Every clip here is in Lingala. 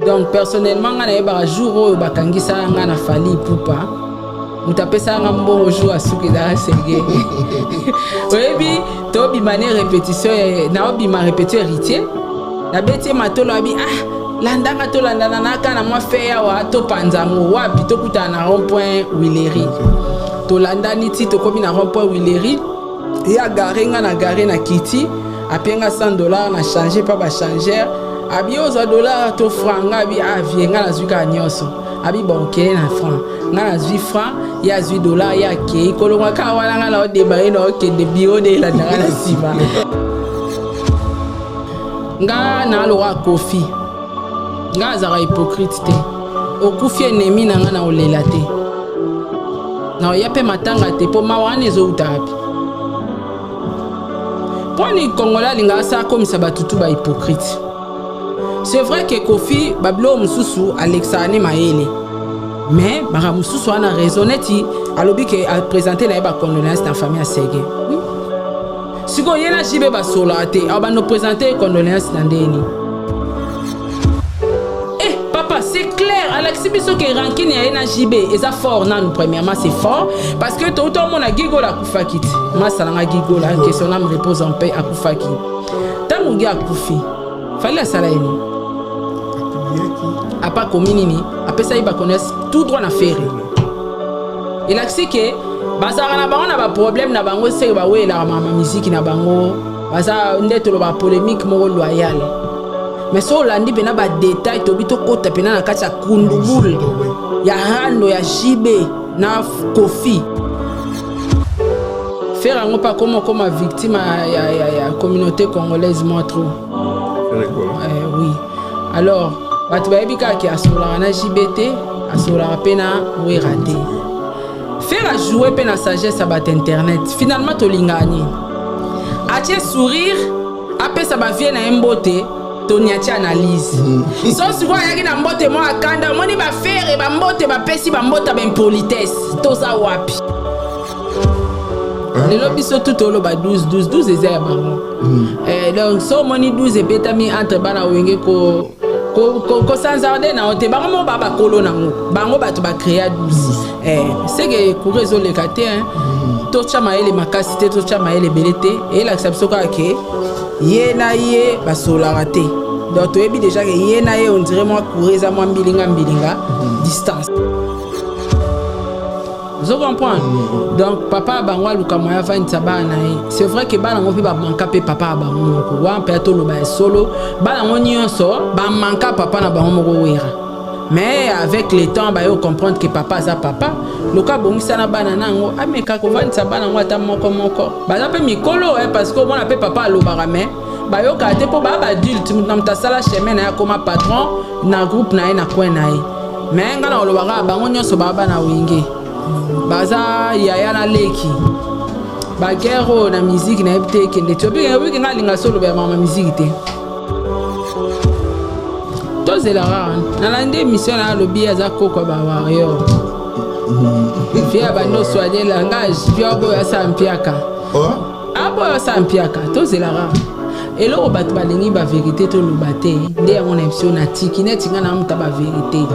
Donc personnellement nga nayebaka jour oyo bakangisaka nga na Fally Ipupa, moto apesaka nga mbongo jour asuki ezalaka Sege. Oyebi, tobima ne répétition, naobima répétition Héritier, nabeti ye matolo, abi ah landanga, tolandana naka na mwa fe awa, topanza yango wapi, tokutana na rond point Willery. Tolandani ti tokomi na rond point Willery, ye agare, nga na gare na kiti, apie nga 100 $, na change mpa bachangeur. Abi ozwa dollar to franc? Nga abi ah vie, nga nazwi kaka nyonso. Abi bon, okende na franc. Nga nazwi franc, ye azwi dollar, ye akei kolongwa kaka wana. Nga na odémarrer na okende biro nde elandanga na nsima. Nga na alokwa Kofi, nga azalaka hypocrite te. Okufi ennemi na nga, na olela te, na oya mpe matanga te, mpo mawa wana ezowuta wapi? Mponi Congolais alingaka asa akomisa batutu bahypocrite. C'est vrai que Kofi, babiloko mosusu alekisaka ne mayele, mais makambo mosusu wana raison. Neti alobi ke aprésente na ye bacondoléance na famille ya Sege, oui. Sikoyo ye na JB basolaka te, awa bando présente condoléance na ndeni? Eh papa, c'est clair, alakisi biso ke rancune ya ye na JB eza fort nanu. Premièrement, c'est fort parce que touta omona Gigola akufaki te. Masalanga Gigola, que son âme repose en paix, akufaki. Ntango Gi akufi, Fally asala ye nini? Apa komi nini? Apesaki baconnaisse tout droit na Ferre. Elakisi ke bazalaka na bango na baproblème na bango, seke bawelaka mama miziki na bango, baza nde toloba polémique moko loyale. Mais so olandi mpena badetail, tobi tokɔta mpena na kati ya kundubule ya rando ya JB na Kofi. Ferre yango mpe akoma okoma victime ya communauté congolaise mwa trop. Oui, alors bato bayebi kaka ke asololaka na JB te, asololaka mpe na Wera te. Ferre ajoue mpe na sagesse ya bato internet. Finalement tolingaka nini? Atie sourire, apesa bavie na ye mbote, toni atie analyse. So sikoyo ayaki na mbote moko akanda, omoni baFerre bambote bapesi bambote baimpolitesse. Toza wapi lelo? Biso tu toloba 12 12 12 eza ya bango. Donc so omoni 12 ebetami entre bana Wenge, ko kosanzarde na yo te. Bango moko baa bakolo nango, bango bato bacréa 12. Seke courant ezoleka te. Totya mayele makasi te, totya mayele ebele te. Eyelakisa biso kaka ke ye na ye basololaka te. Donc toyebi déjà ke ye na ye, on dirait mwa courant eza mwa mbilinga mbilinga, distance. Ozo comprendre? Donc papa ya bango aluka moya avandisa bana na ye. C'est vrai ke bana yango mpe bamanka mpe papa ya bango moko wana mpe atoloba ya solo. Bana yango nyonso bamanka papa na bango moko Wera, mais avec le temps bayo comprendre que papa aza papa. Loka abongisa na bana na yango, ameka kovandisa bana yango ata moko moko. Baza mpe mikolo, parce que omona mpe papa alobaka, mais bayokaka te mpo baa baadulte. Moto na moto asala chemin na ye, akoma patron na groupe na ye, na coin na ye. Mais ngai na kolobaka, bango nyonso baa bana Wenge, baza yaya na leki. Baguerre oyo na miziki nayebi te ekende ti obiki. Ngai alinga so oloba ya mama miziki te, tozela kaka. Nalandi émission na, alobi aza koko ya bawarrior. Vie ya bando soigne langage, vie oboyo asala mpiaka, aboyo asala mpiaka. Tozela kaka. Eloko bato balingi bavérité, toloba te nde yango na biso natiki neti ngai na muta bavérité.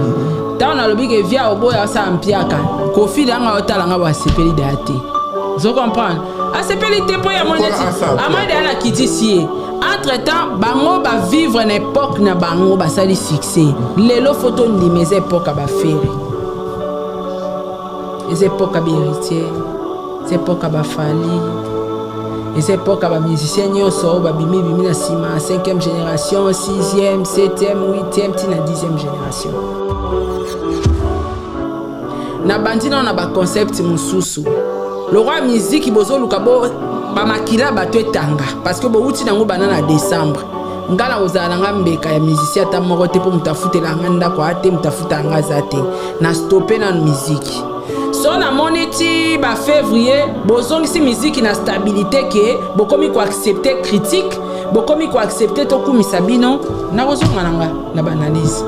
Ntango nalobi ke via oboyo asala mpiaka, Kofi nanga otala nga bo asepeli daya te. Ozo comprendre? Asepeli te mpo ya moni neti amoni daya na kitisi ye. Entre temps bango bavivre na époque na bango, basali succès. Lelo fo tondima, eza époque ya baFerre, eza époque ya bahéritier, eza époque ya baFally, eza époque ya bamusicien nyonso oyo babimi bimi na nsima, 5e génération, 6e, 7e, 8e, ntina 10e génération. Na bandi nano na baconcept mosusu lokwa miziki. Bozoluka bo bamakila bato etanga parce que bowuti nango banda na décembre. Nga na kozala na nga mbeka ya musicien ata moko te, mpo moto afutela nga ndako aya te, moto afutela nga aza te. Na stoppe nano miziki. So namoni ti bafévrier bozongisi miziki na stabilité, ke bokomi koaccepte critique, bokomi koaccepte tokumisa bino, nakozonga na nga na baanalyse.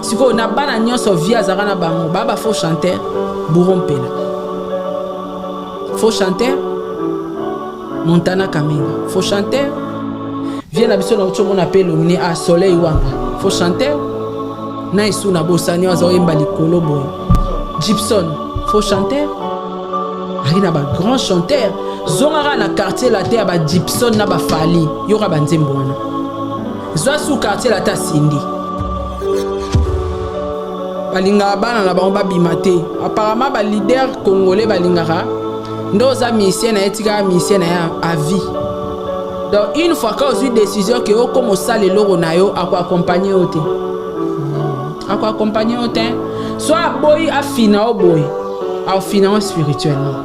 Sikoyo na bana nyonso vie azalaka na bango, baa bafaux chanteur. Bouro Mpela faux chanteur, Montana Kamenga faux chanteur. Vie na biso nauti omona mpe elongi ne a Soleil Wanga faux chanteur na esu na bosani oyo azoyemba likolo boye. Gibson faux chanteur azalaki na ba grand chanteur. Zonga kaka na quartier latin ya ba Gibson na ba Fally, yoka ba nzembo wana. Zwa su quartier latin Cindy. Balingaka bana na bango babima te. Apparemment ba leader congolais balingaka nde oza musicien na ye, tikaka musicien na ye à vie. Donc une fois ka ozwi décision ke okoma osala eloko na yo, ako accompagner yo te, ako accompagner yo te. So aboyi afina yo boye, afina yo spirituellement.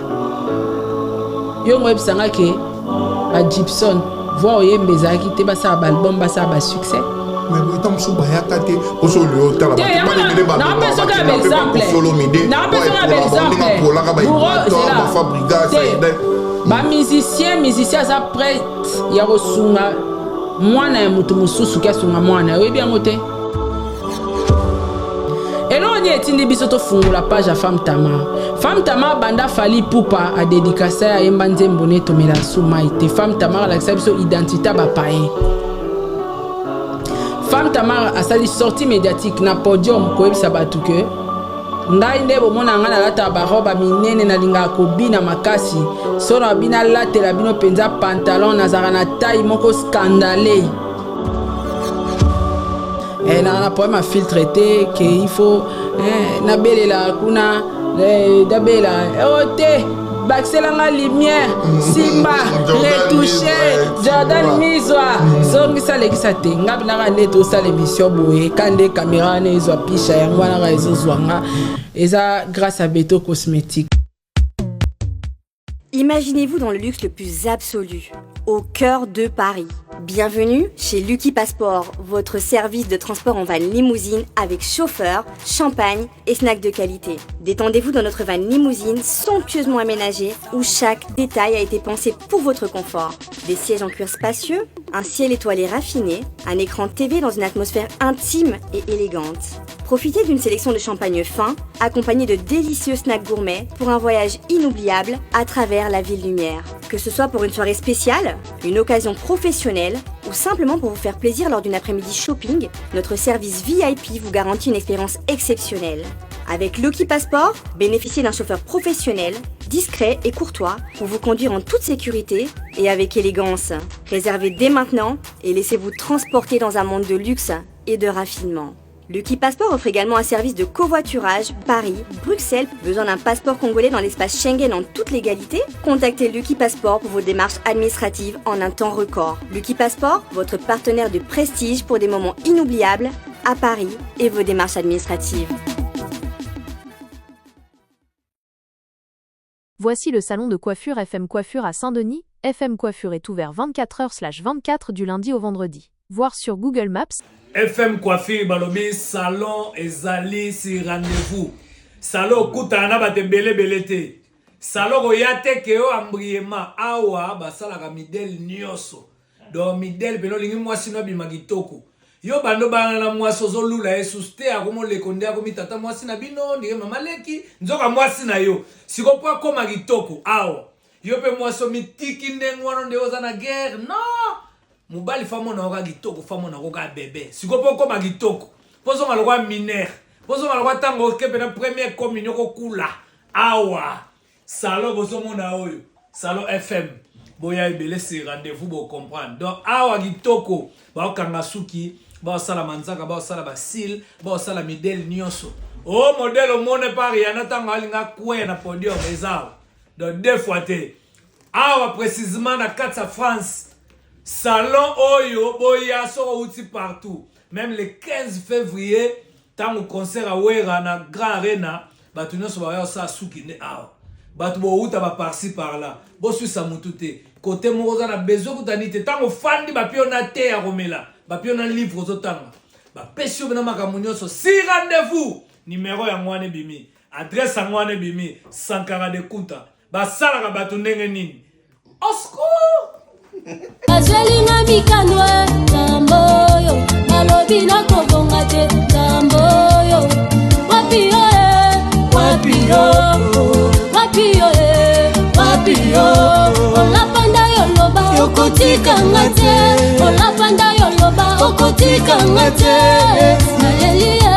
Yo ngo oyebisanga ke ba Gibson voix oyemba ezalaki te, basala ba album, basala ba succès. Mais ntango mosusu bayaka te poso oyo otala. Bato polaka bafabrigas. Bamusicien, musicien aza prête ya kosunga mwana ya moto mosusu ki asunga mwana, oyebi yango te. Eloko nini etindi biso tofungola page ya Femme Tamar? Femme Tamar, banda Fally Ipupa adédicacer, ayemba nzembo ne tomela su mai te, Femme Tamar alakisa biso identité ya bapayen. Femme Tamar asali sortie médiatique na podium koyebisa bato ke ngai nde bomona ngai nalataka baroba minene, nalingaka kobina makasi, so na bino alatela bino mpenza pantalon, nazalaka na taille moko scandale, naka na problème ya filtre te, ke il faut nabelela kuna, nabela o te, bakiselanga lumière, simba retouche, Jordan Mizwa zongisa alekisa te. Nga binaka nde tosala émission boye, ka nde caméra wana ezwa pisha yango wana kaka ezozwa nga, eza grâce à Beto Cosmétique. Imaginez-vous dans le luxe le plus absolu, au cœur de Paris. Bienvenue chez Lucky Passport, votre service de transport en van limousine avec chauffeur, champagne et snacks de qualité. Détendez-vous dans notre van limousine somptueusement aménagée où chaque détail a été pensé pour votre confort. Des sièges en cuir spacieux, un ciel étoilé raffiné, un écran TV dans une atmosphère intime et élégante. Profitez d'une sélection de champagne fin, accompagné de délicieux snacks gourmets pour un voyage inoubliable à travers la ville lumière. Que ce soit pour une soirée spéciale, une occasion professionnelle ou simplement pour vous faire plaisir lors d'une après-midi shopping, notre service VIP vous garantit une expérience exceptionnelle. Avec Lucky Passport, bénéficiez d'un chauffeur professionnel, discret et courtois pour vous conduire en toute sécurité et avec élégance. Réservez dès maintenant et laissez-vous transporter dans un monde de luxe et de raffinement. Lucky Passport offre également un service de covoiturage Paris, Bruxelles. Besoin d'un passeport congolais dans l'espace Schengen en toute légalité? Contactez Lucky Passport pour vos démarches administratives en un temps record. Lucky Passport, votre partenaire de prestige pour des moments inoubliables à Paris et vos démarches administratives. Voici le salon de coiffure FM Coiffure à Saint-Denis. FM Coiffure est ouvert 24h/24 du lundi au vendredi. Voir sur Google Maps. FM Coiffure, balobi salon ezali si rendez-vous. Salon okutana na bato ebele ebele te. Salon koya te ke yo embriema. Awa basalaka modèle nyonso. Donc modèle pene olingi mwasi no abima kitoko. Yo bando bana na mwasi, ozolula ye susu te, akomi oleko nde akomi tata mwasi na bino, ndenge mama leki nzoka mwasi na yo siko mpo akóma kitoko. Awa yo mpe mwasi omitiki ndenge wana, nde oza na guerre. Non, mobali fa mona oka kitoko, fa mona koka bebe. Siko mpo okóma kitoko, mpo ozonga lokwa minere, mpo ozonga lokwa ntango oke mpena première communion kokula. Awa salon bozomona oyo, salon FM, boya ebele sur rendez-vous, bocomprendre. Donc awa kitoko, baokanga suki, baosala manzaka, baosala basile, baosala modèle nyonso. O modèle omone par yana ntango alinga kweya na podium, eza awa. Donc deux fois te, awa précisément na kati ya France, salon oyo boya soki outi partout. Même le 15 février, ntango concert awera na Grand Arena, bato nyonso baya kosala suki nde awa. Bato bouta baparci par là, boswisa mutu te. Kote moko oza na besoin kutani te, ntango ofandi bapio na te ya komela, bapio na livre ozotanga, bapesi yo na makambo nyonso si rendez-vous. Numero yango wana ebimi, adresse yango wana ebimi, Sankara de Kunta. Basalaka bato ndenge nini? Au secours! Azwelinga mikano nzambe oyo, nalobi nakobonga te. Nzambe oyo, wapi yo e, wapi yo, wapi yo e, wapi yo, olapanda yo loba. Okotikanga te, olapa ndai oloba okotikanga te. Naleli ye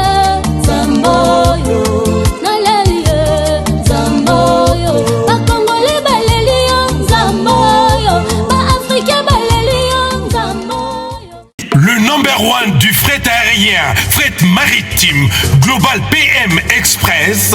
Nzambe oyo, naleli ye Nzambe oyo. Bakongole baleli yo Nzambe oyo, Baafricain baleli yo Nzambe oyo. Le number one du fret aérien, fret maritime, Global PM Express,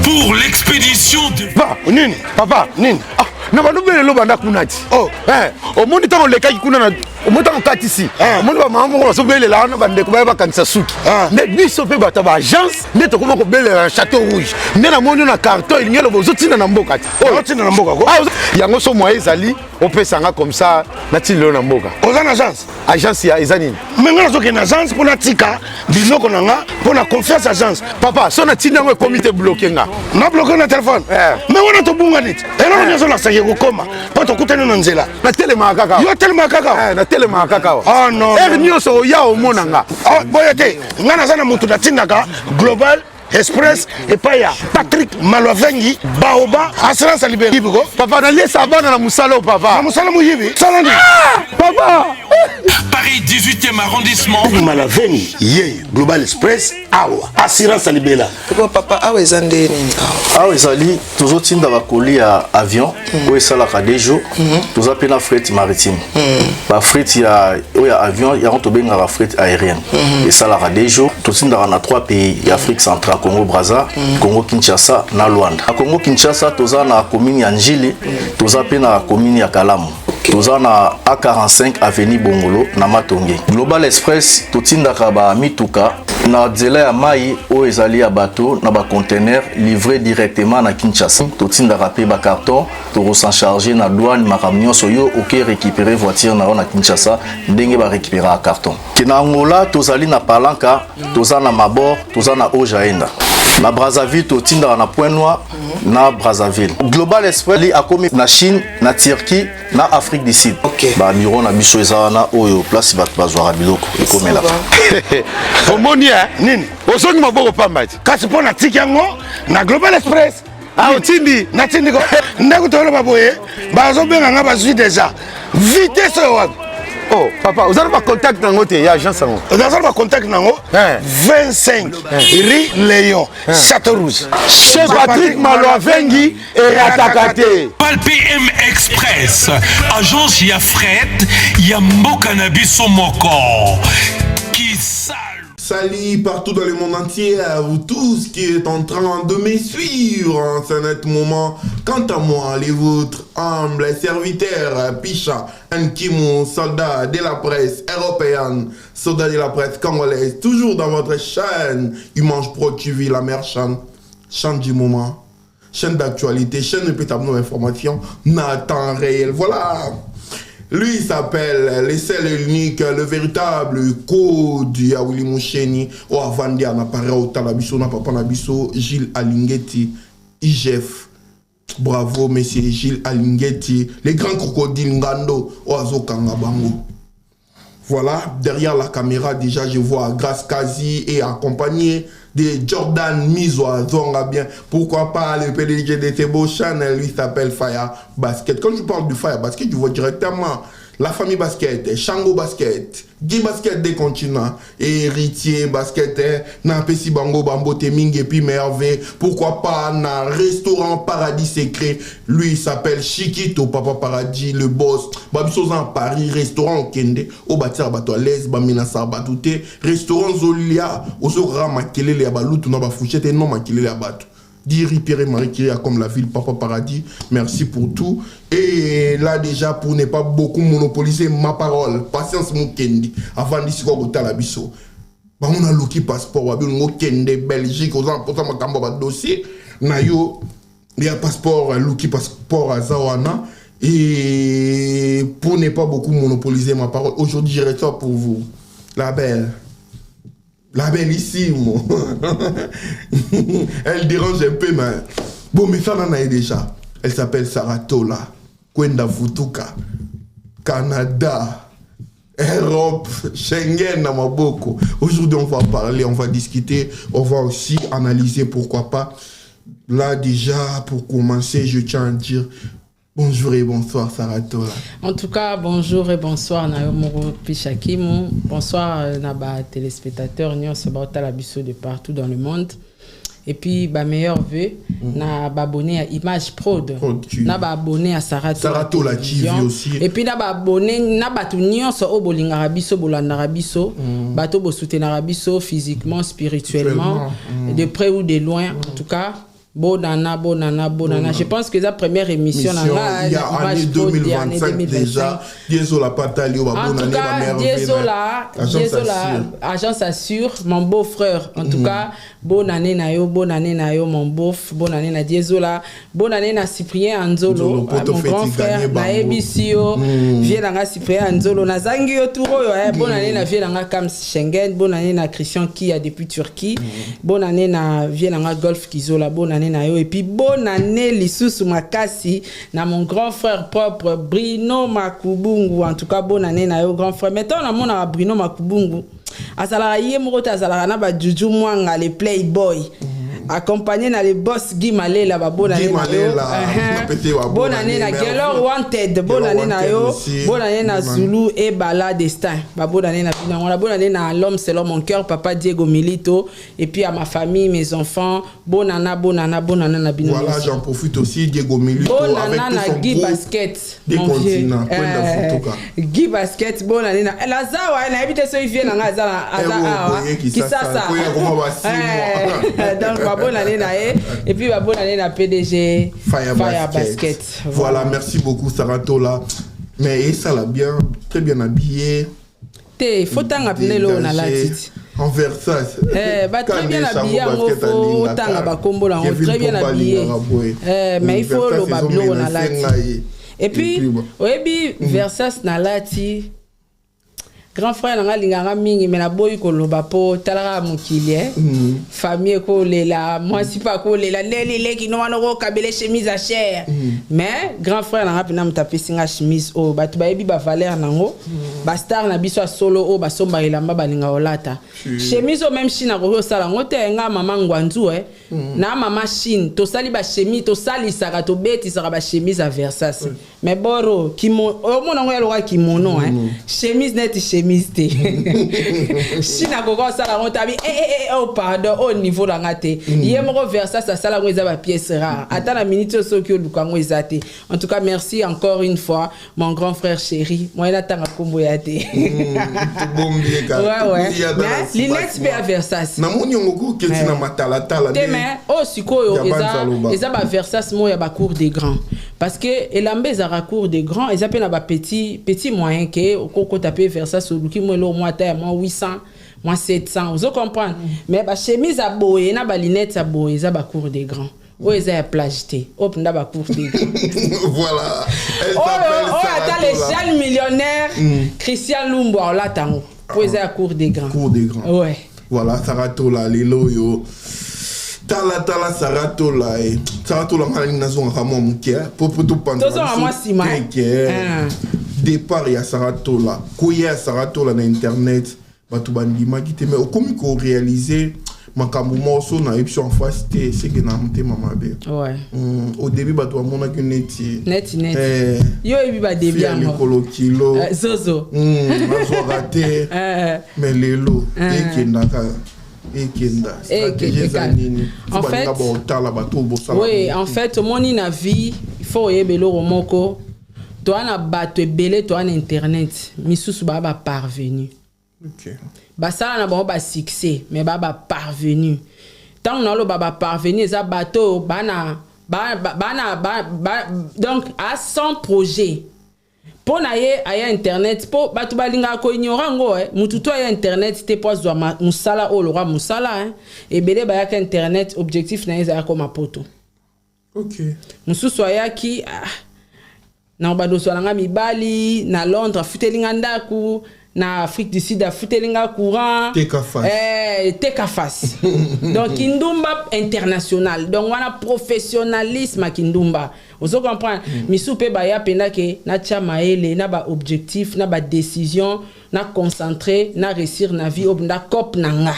pour l'expédition de... Papa, nini? Papa, nini? Ah, na bando bele lo banda kuna ti. Oh. Eh, omoni ntango olekaki kuna na omoni ntango okatisi. Ah. Omoni ba mama moko bazobelela wana bandeko baya bakanisa suki. Ah. Nde biso mpe bato ya ba agence nde tokoma kobelela na Chateau Rouge. Nde namoni yo na carton elingi eloba ozotinda na mboka ti. Oh. Ozotinda na mboka ko? Ah, yango so moyen ezali opesa nga comme ça natindi yo na mboka. Oza na agence? Agence ya eza nini? Me nga nazokende na agence mpo natika biloko na nga mpo na confiance agence. Papa, so natindi yango ekomi te bloke nga. Na bloke na telefone. Eh. Me wana tobunga neti eloko nyonso nasaki kokoma mpo tokutani na nzela. Natelemaka kaka. Yo telemaka kaka. Eh, natelemaka kaka. Ah non. Heure nyonso oya omona nga. Ah, boye te nga naza na motu natindaka Global Express epai ya Patrick Malwavengi Baoba assurance ya libela ko. Papa, naliesa bana na mosala oyo papa. Na mosala moyibi sala nini? Ah, papa. Paris 18e arrondissement. Malwavengi ye Global Express awa assurance ya libela. Ko papa awa eza nde nini awa? Awa ezali tozotinda bakoli ya avion oyo esalaka deux jours. Toza mpe na fret maritime. Bafret ya oyo ya avion yango tobengaka fret aérienne, esalaka deux jours. Totindaka na trois pays ya Afrique centrale: Congo Brazza, Congo Kinshasa na Luanda. Na Congo Kinshasa toza na commune ya Njili, toza mpe na commune ya Kalamu. Toza na A45 avenue Bongolo na Matonge. Global Express totindaka bamituka na nzela ya mai oyo ezali ya bato na baconteneur livré directement na Kinshasa. Totindaka mpe bacarton, tokosan charge na douane, makambo nyonso. Yo oke récupérer voiture na yo na Kinshasa ndenge barécupéraka carton. Ke na Angola tozali na Palanka, toza na Mabor, toza na Ojaenda. Na Brazzaville totindaka na Point Noir na Brazzaville. Global Express li akomi na Chine, na Turquie, na Afrique du Sud. Babureau na biso eza wana oyo place bato bazwaka biloko ekomelaka. Omoni eh? Nini? Ozongi maboko pamba ti. Kasi mpo natiki yango na Global Express. Ah, otindi? Natindi ko. Ndeko toloba boye bazobenga nga bazwi déjà vitesse oyo wapi? Oh, papa, oza na bacontact nango te ya agence yango? Naza na bacontact nango. 25 rue Léon, Château Rouge. Chez Patrick Malwavengi erataka te. Global PM Express, agence ya fret ya mboka na biso moko. Kisal. Salut partout dans le monde entier à vous tous qui êtes en train de me suivre en ce net moment. Quant à moi, les vôtres, humble serviteur, Picha, Nkimu, soldat de la presse européenne, soldat de la presse congolaise, toujours dans votre chaîne Image Pro TV, la meilleure chaîne, chaîne du moment, chaîne d'actualité, chaîne de pétable d'information, na temps réel. Voilà. Lui, il s'appelle le seul et l'unique, le véritable code ya Willy Moucheni, o avandi na appareil otala biso na papa na biso Gilles Alingeti, IGF. Bravo, monsieur Gilles Alingeti, les grands crocodiles Ngando, o azokanga bango. Voilà, derrière la caméra, déjà, je vois Grace Kazi et accompagné de Jordan Mizoa, Zonga bien. Pourquoi pas le PDG de Tebo Chanel, lui s'appelle Fire Basket. Quand je parle du Fire Basket, je vois directement la famille Basket, Shango Basket, Guy Basket des continents, Héritier Basket, na Pessi Bango Bambo Teming et puis Merveille. Pourquoi pas na restaurant Paradis Secret, lui il s'appelle Chiquito Papa Paradis, le boss. Babiso en Paris, restaurant Kende, au bâtir bato à l'aise, bamina sa batouté, restaurant Zolia, ozo makelele ya balutu na ba fourchette non makelele ya bato. Diri Pierre Marie Kiria comme la ville Papa Paradis, merci pour tout. Et là déjà, pour ne pas beaucoup monopoliser ma parole, patience Mukendi, avant d'ici quoi la biso. Bango na luki passeport wabi ngo kende Belgique oza mposa makambo ba dossier na yo ya passeport, luki passeport aza wana. Et pour ne pas beaucoup monopoliser ma parole, aujourd'hui je ressors pour vous la belle. La bellissime. Elle dérange un peu, mais bon, mais ça, on en a déjà. Elle s'appelle Saratola. Kwenda Futuka. Canada. Europe, Schengen, na maboko. Aujourd'hui, on va parler, on va discuter, on va aussi analyser pourquoi pas. Là, déjà, pour commencer, je tiens à dire Bonjour et bonsoir, Sarah Tola. En tout cas, bonjour et bonsoir na yo moko Pichakimu. Bonsoir na ba téléspectateurs nyonso baotala biso de partout dans le monde. Et puis ba meilleurs vœux na ba abonné à Image Prod, na ba abonné à Sarah Sarah Tola TV aussi. Et puis na ba abonné na bato nyonso oyo bolingaka biso, bolandaka biso, bato bosoutenaka biso physiquement, spirituellement, de près ou de loin. En tout cas, bonana, bonana, bonana. Je pense que la première émission na nga Il y a na année Image Prod, ya année 2025 déjà. Diezola Patali, En bonne tout année, cas, Diezola, Diezola, agence assure, mon beau-frère. En tout cas, bonne année na yo, bonne année na yo, mon beauf, bonne année na Diezola, bonne année na Cyprien Nzolo, Anzolo, poto mon grand feti frère, gagné bango. na yo, vieux na nga Cyprien Anzolo, na zangi yo turo yo, eh, bonne année na vieux na nga Kams Schengen, bonne année na Christian Kia depuis Turquie, bonne année na vieux na nga Golf Kizola, bonne année na yo, et puis bonne année lisusu makasi na mon grand frère propre Bruno Makubungu. En tout cas, bonne année na yo grand frère. Maintenant na mona Bruno Makubungu, azalaka ye moko te, azalaka na bajuju mwanga le playboy, accompagné na le boss Guy Malela. Ba bonne Guy année na yo. Malela, napete ba bonne Bonne année na année, Gelor Wanted, bonne Gelor année na Wanted yo, aussi. bonne année na Guy Man- Zulu et Bala Destin, ba bonne année na bino yango, bonne année na l'homme selon mon cœur, papa Diego Milito, et puis à ma famille, mes enfants, bonne année, bonne année, bonne année na bino Voilà, nyonso. j'en profite aussi, Diego Milito, Bonne avec année tout son na Guy groupe. Basket, Des mon vieux. continents, Kwenda Futuka. Guy Basket, bonne année na Lazawa, nayebi te soki vie na nga aza Eh, aza oh, awa boye Kisasa, Kisasa. koya koma ba six mois. Donc ba bonne année na ye, et puis ba bonne année na PDG Fire, Basket. Basket. Voilà, merci beaucoup, Sarah Tola. Mais et ça l'a bien, très bien habillé. Te faut tanga pene eloko na Dégagé. lati ti. En Versace. Eh, bah, très bien Kande habillé Sango yango, Basket faut alingaka. otanga bakombo nango, Kevin très bien Pomba habillé. alingaka boye. Eh, mais il faut Versace, loba ezo biloko na menacer lati. ngai. Et puis bon. oyebi Versace na lati, grand frère na nga alingaka mingi, me naboyi koloba mpo talaka mokili, eh. Famille ekolela, mwasi mpe akolela ndeni leki no wana okokabela chemise ya cher. Mais grand frère na nga mpena moto apesi nga chemise oyo, bato bayebi bavaleur nango, bastar na biso ya solo oyo basombaka elamba balinga kolata chemise oyo. Même Chine akoki kosala yango te. Nga mama Ngwanzu, eh. Na mama Chine tosali bachemise, tosalisaka, tobetisaka bachemise ya Versace, mais boro omona yango ya loka kimono, eh. Chemise neti chemise te, Chine akoki kosala yango te. Abi eh, eh, eh, oh pardon, oyo niveau na nga te. Ye moko Versace asala yango, eza bapièce rare, ata na minute oyo soki oluka yango eza te. En tout cas, merci encore une fois, mon grand frère chéri, moyen natanga nkombo ya te. Tobombi kaka. Ouais. Tokolia dans la Mais linette mpe ya Versace. Namoni yango koketi na matalatala. Te, mais oyo sikoyo Ya eza Banzaloba. eza baversas moko ya bacour des grands, parce que elamba ezalaka cour des grands, eza mpe na bapetit petit moyen ke okokota mpe Versas, oluki mwa eloko mwa ata ya mwa 800, mwa 700, ozo comprendre. Mais bachemise ya boye na balinette ya boye eza bacour des grands. Oyo eza ya plage te, oyo mpenza bacour des grands. Voilà. Elle Oyo s'appelle oyo ata Sarah le Tola. jeune millionnaire Christian Lumbo aolata yango, po eza ya cour des grands. Cour des grands. Ouais. Voilà, Sarah Tola, lelo oyo. Tala tala Sarah Tola e. Sarah Tola, nga nalingi nazongaka mwa moke, eh, po topanza Tozonga biso mwa nsima, eh. teke, eh. Ah. Départ ya Sarah Tola, koya ya Sarah Tola na internet, bato bandimaki te, mais okomi koréaliser makambo moko so nayebi so en face te, seke na motema mabe. Au début bato bamonaki neti Neti neti. Eh, yo oyebi badebi fille ya yango. likolo kilo. Zozo. Nazwaka te, mais lelo ekendaka, ekenda. Stratégie eza nini? En Fo baninga fait- baotala bato oyo bosala. Oui, en fait, omoni na vie, il faut oyeba eloko moko: toa na bato ebele, toa na internet, misusu baa baparvenu, basala na bango basuccès, mais baa baparvenu. Ntango naoloba baparvenu, eza bato oyo bana bana donc a 100 projet mpo na ye aya internet, mpo bato balingaka koignore yango, eh. Mutu to aya internet te mpo azwa mosala oyo lokwa mosala, eh. Ebele bayaka internet, objectif na ye ezalaka koma poto. Mosusu ayaki, ah, na badoswa na nga mibali na Londres, afuteli nga ndako na Afrique du Sud, afuteli nga courant. Teka face. Eh, teka face. Donc kindumba international, donc wana professionnalisme ya kindumba, ozo comprendre. Misu mpe baya mpenza ke natia mayele na baobjectif na badécision, na concentré na réussir na vie oyo mpenza cope na nga.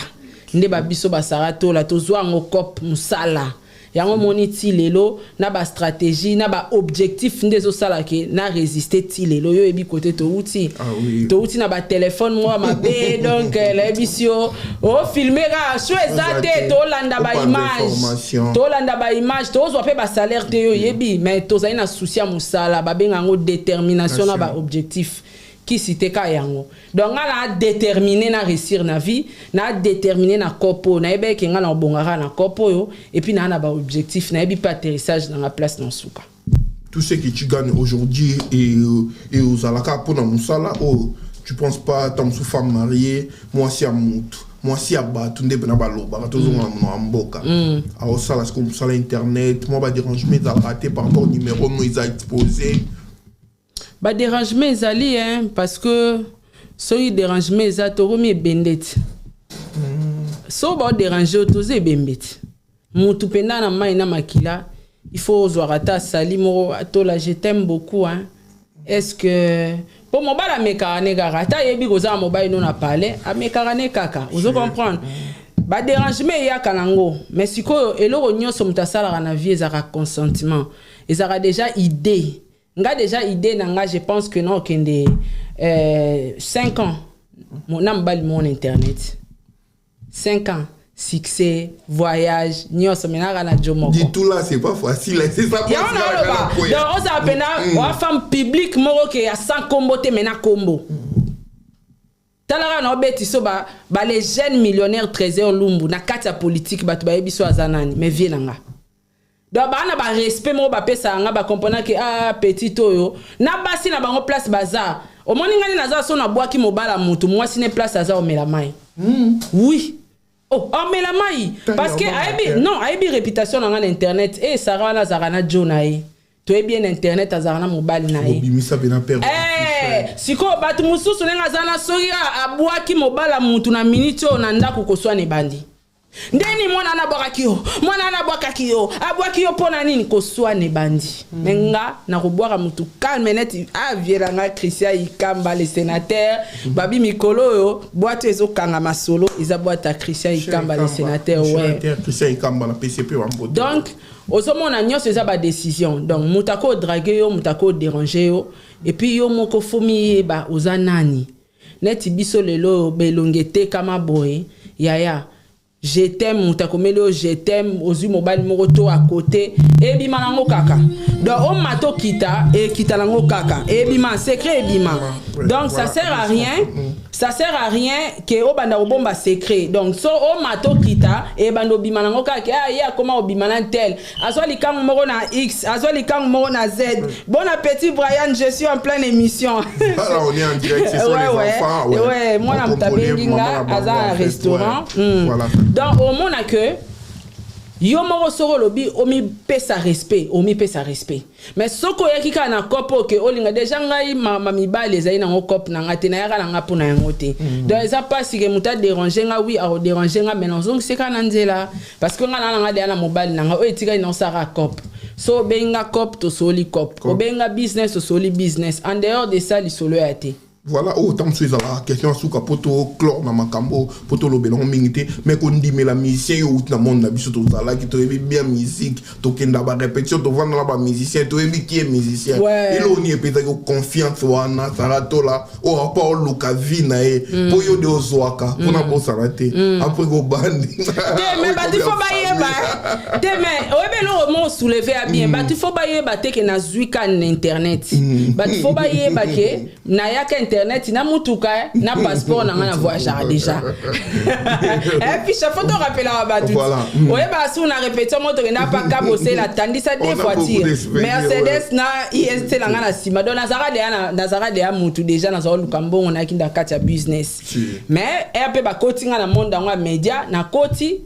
Nde babiso basara tola tozwa yango cope mosala. Yango omoni ti lelo na bastratégie na baobjectif nde ezosala ke na résister ti lelo. Yo oyebi kote touti. Ah oui. Touti na batelefone moko ya mabe, donc nayebisi yo, ofilme kaka so eza te, tolanda baimage. Information. Tolanda baimage, tozwa mpe basalaire te, yo oyebi, mais tozali na souci ya mosala, babenga yango détermination na baobjectif kisi te ka yango. Donc nga na déterminé na réussir na vie, na déterminé na cope oyo, nayebi eke nga na obongaka na cope oyo, et puis naa na baobjectif, nayebi mpe atterrissage na nga place na suka. Tout ce que tu gagnes aujourd'hui et ozalaka mpona mosala oyo, tu penses pas ta mosusu femme mariée, mwasi ya mutu, mwasi ya bato nde mpena balobaka, tozonga na monoko ya mboka, aosala sikoyo mosala internet, mwa badérangement ezalaka te par rapport numéro no eza exposé? Badérangement ezali, hein, parce que soki dérangement eza, tokomi ebende ti so baodérange oyo, toza ebembe ti mutu mpenza na mai na makila. Il faut ozwaka ata asali moko atola, je t'aime beaucoup, hein. Est ce que mpo mobali amekaka ne kaka, ata ayebi kozala mobali no na palais, amekaka ne kaka, ozo comprendre? Badérangement eyaka nango, mais sikoyo eloko nyonso moto asalaka na vie ezalaka consentement, ezalaka déjà idée. Nga déjà idée na nga, je pense que na okende 5 ans na mobali moko na internet, 5 ans, succès, voyage nyonso, me naka na jo moko. Du tout là, c'est pas facile, c'est ça. Yango na oloba, donc ozala mpena oa femme publique moko ke ya sans kombo te, me na kombo. Talaka na obeti so ba, ba les jeunes millionnaires, Trésor Lumbu na kati ya politique, bato bayebi so aza nani, mais vie na nga, donc baa na barespect moko bapesaka nga, bakomprena ke ah, petit oyo na basi na bango place baza. Omoni ngani naza so nabwaki mobala mutu, mwasi ne place aza omela mai. Oui, oh, omela mai parce que ayebi non, ayebi réputation na nga na internet. E Sara wana azalaka na jo na ye, toyebi ye na internet, azalaka na mobali na ye. Obimisa mpena père. Eh, sikoyo bato mosusu ndenge aza na, soki abwaki mobala mutu na miniti oyo na ndako, koswana ebandi. Ndeni mwana wana abwakaki yo, mwana wana abwakaki yo, abwaki yo mpo na nini? Koswana ebandi. Me nga nakobwaka mutu calme neti aviela nga Christian Ikamba le sénateur. Babi mikolo oyo bwate ezokanga masolo eza bwate ya Christian Ikamba le sénateur, ouais. Sénateur Christian Ikamba na PCP bambote. Donc ozomona nyonso eza badécision. Donc moto akodrague yo, moto akodérange yo, et puis yo moko faut miyeba oza nani. Neti biso lelo oyo belongi etekama boye, yaya, je t'aime, moto akomeli oyo je t'aime, ozwi mobali moko to à côté, ebima nango kaka. Donc omata okita, ekita nango kaka, ebima secret, ebima. Donc ça sert à rien, ça sert à rien ke obanda kobomba secret. Donc so omata okita, ebanda obima nango kaka ke ah, ye akoma obima na tel, azwa likango moko na X, azwa likango moko na Z. Bon appétit Brian, je suis en pleine émission. Voilà, on est en direct, ce sont les enfants. Ouais, ouais, mwana moto abengi nga, aza na restaurant. Voilà. Donc omona ke yo moko soki olobi omipesa respect, omipesa respect, mais soki oyaki kaka na cope oke olinga déjà ngai ma mibali ezali nango cope na nga te, nayaka na nga mpo na yango te. Donc eza mpasi ke moto adérange nga. Oui, akodérange nga, mais nazongisi kaka na nzela, parce que nga na nga deya na mobali na nga oyo etikali naosaka cope. So obengi nga cope, tosoli cope, obengi nga business, tosoli business. En dehors de ça, lisolo ya te. Voilà, oyo ntango mosusu ezalaka question ya suka mpo toclore na makambo, mpo tolobela yango mingi te. Mais kondimela musicien, yo outi na monde na biso, tozalaki, toyebi bien musique, tokenda barépétition, tovanda na bamusicien, toyebi ki ye musicien. Eloko nini epesaki confiance wana Sara Tola oyo apa oluka vie na ye mpo yo de ozwaka mpona bosana te après kobandi? Te, mais bato faut bayeba te, mais oyebi eloko moko soulevé ya bien, bato faut bayeba te ke nazwi ka na internet. Bato faut bayeba ke nayaka internet na mutuka, na passeport na nga, na voyageaka déjà. Et puis chaque fois torapelaka bato, oyeba su na répétition moko tokenda pa Kabosela, tandisa deux voitures, Mercedes na IST na nga na nsima. Donc nazalaka deya mutu déjà, nazala luka mbongo, nayaki na kati ya business, mais ere mpe bakoti nga na monde yango ya média, nakoti,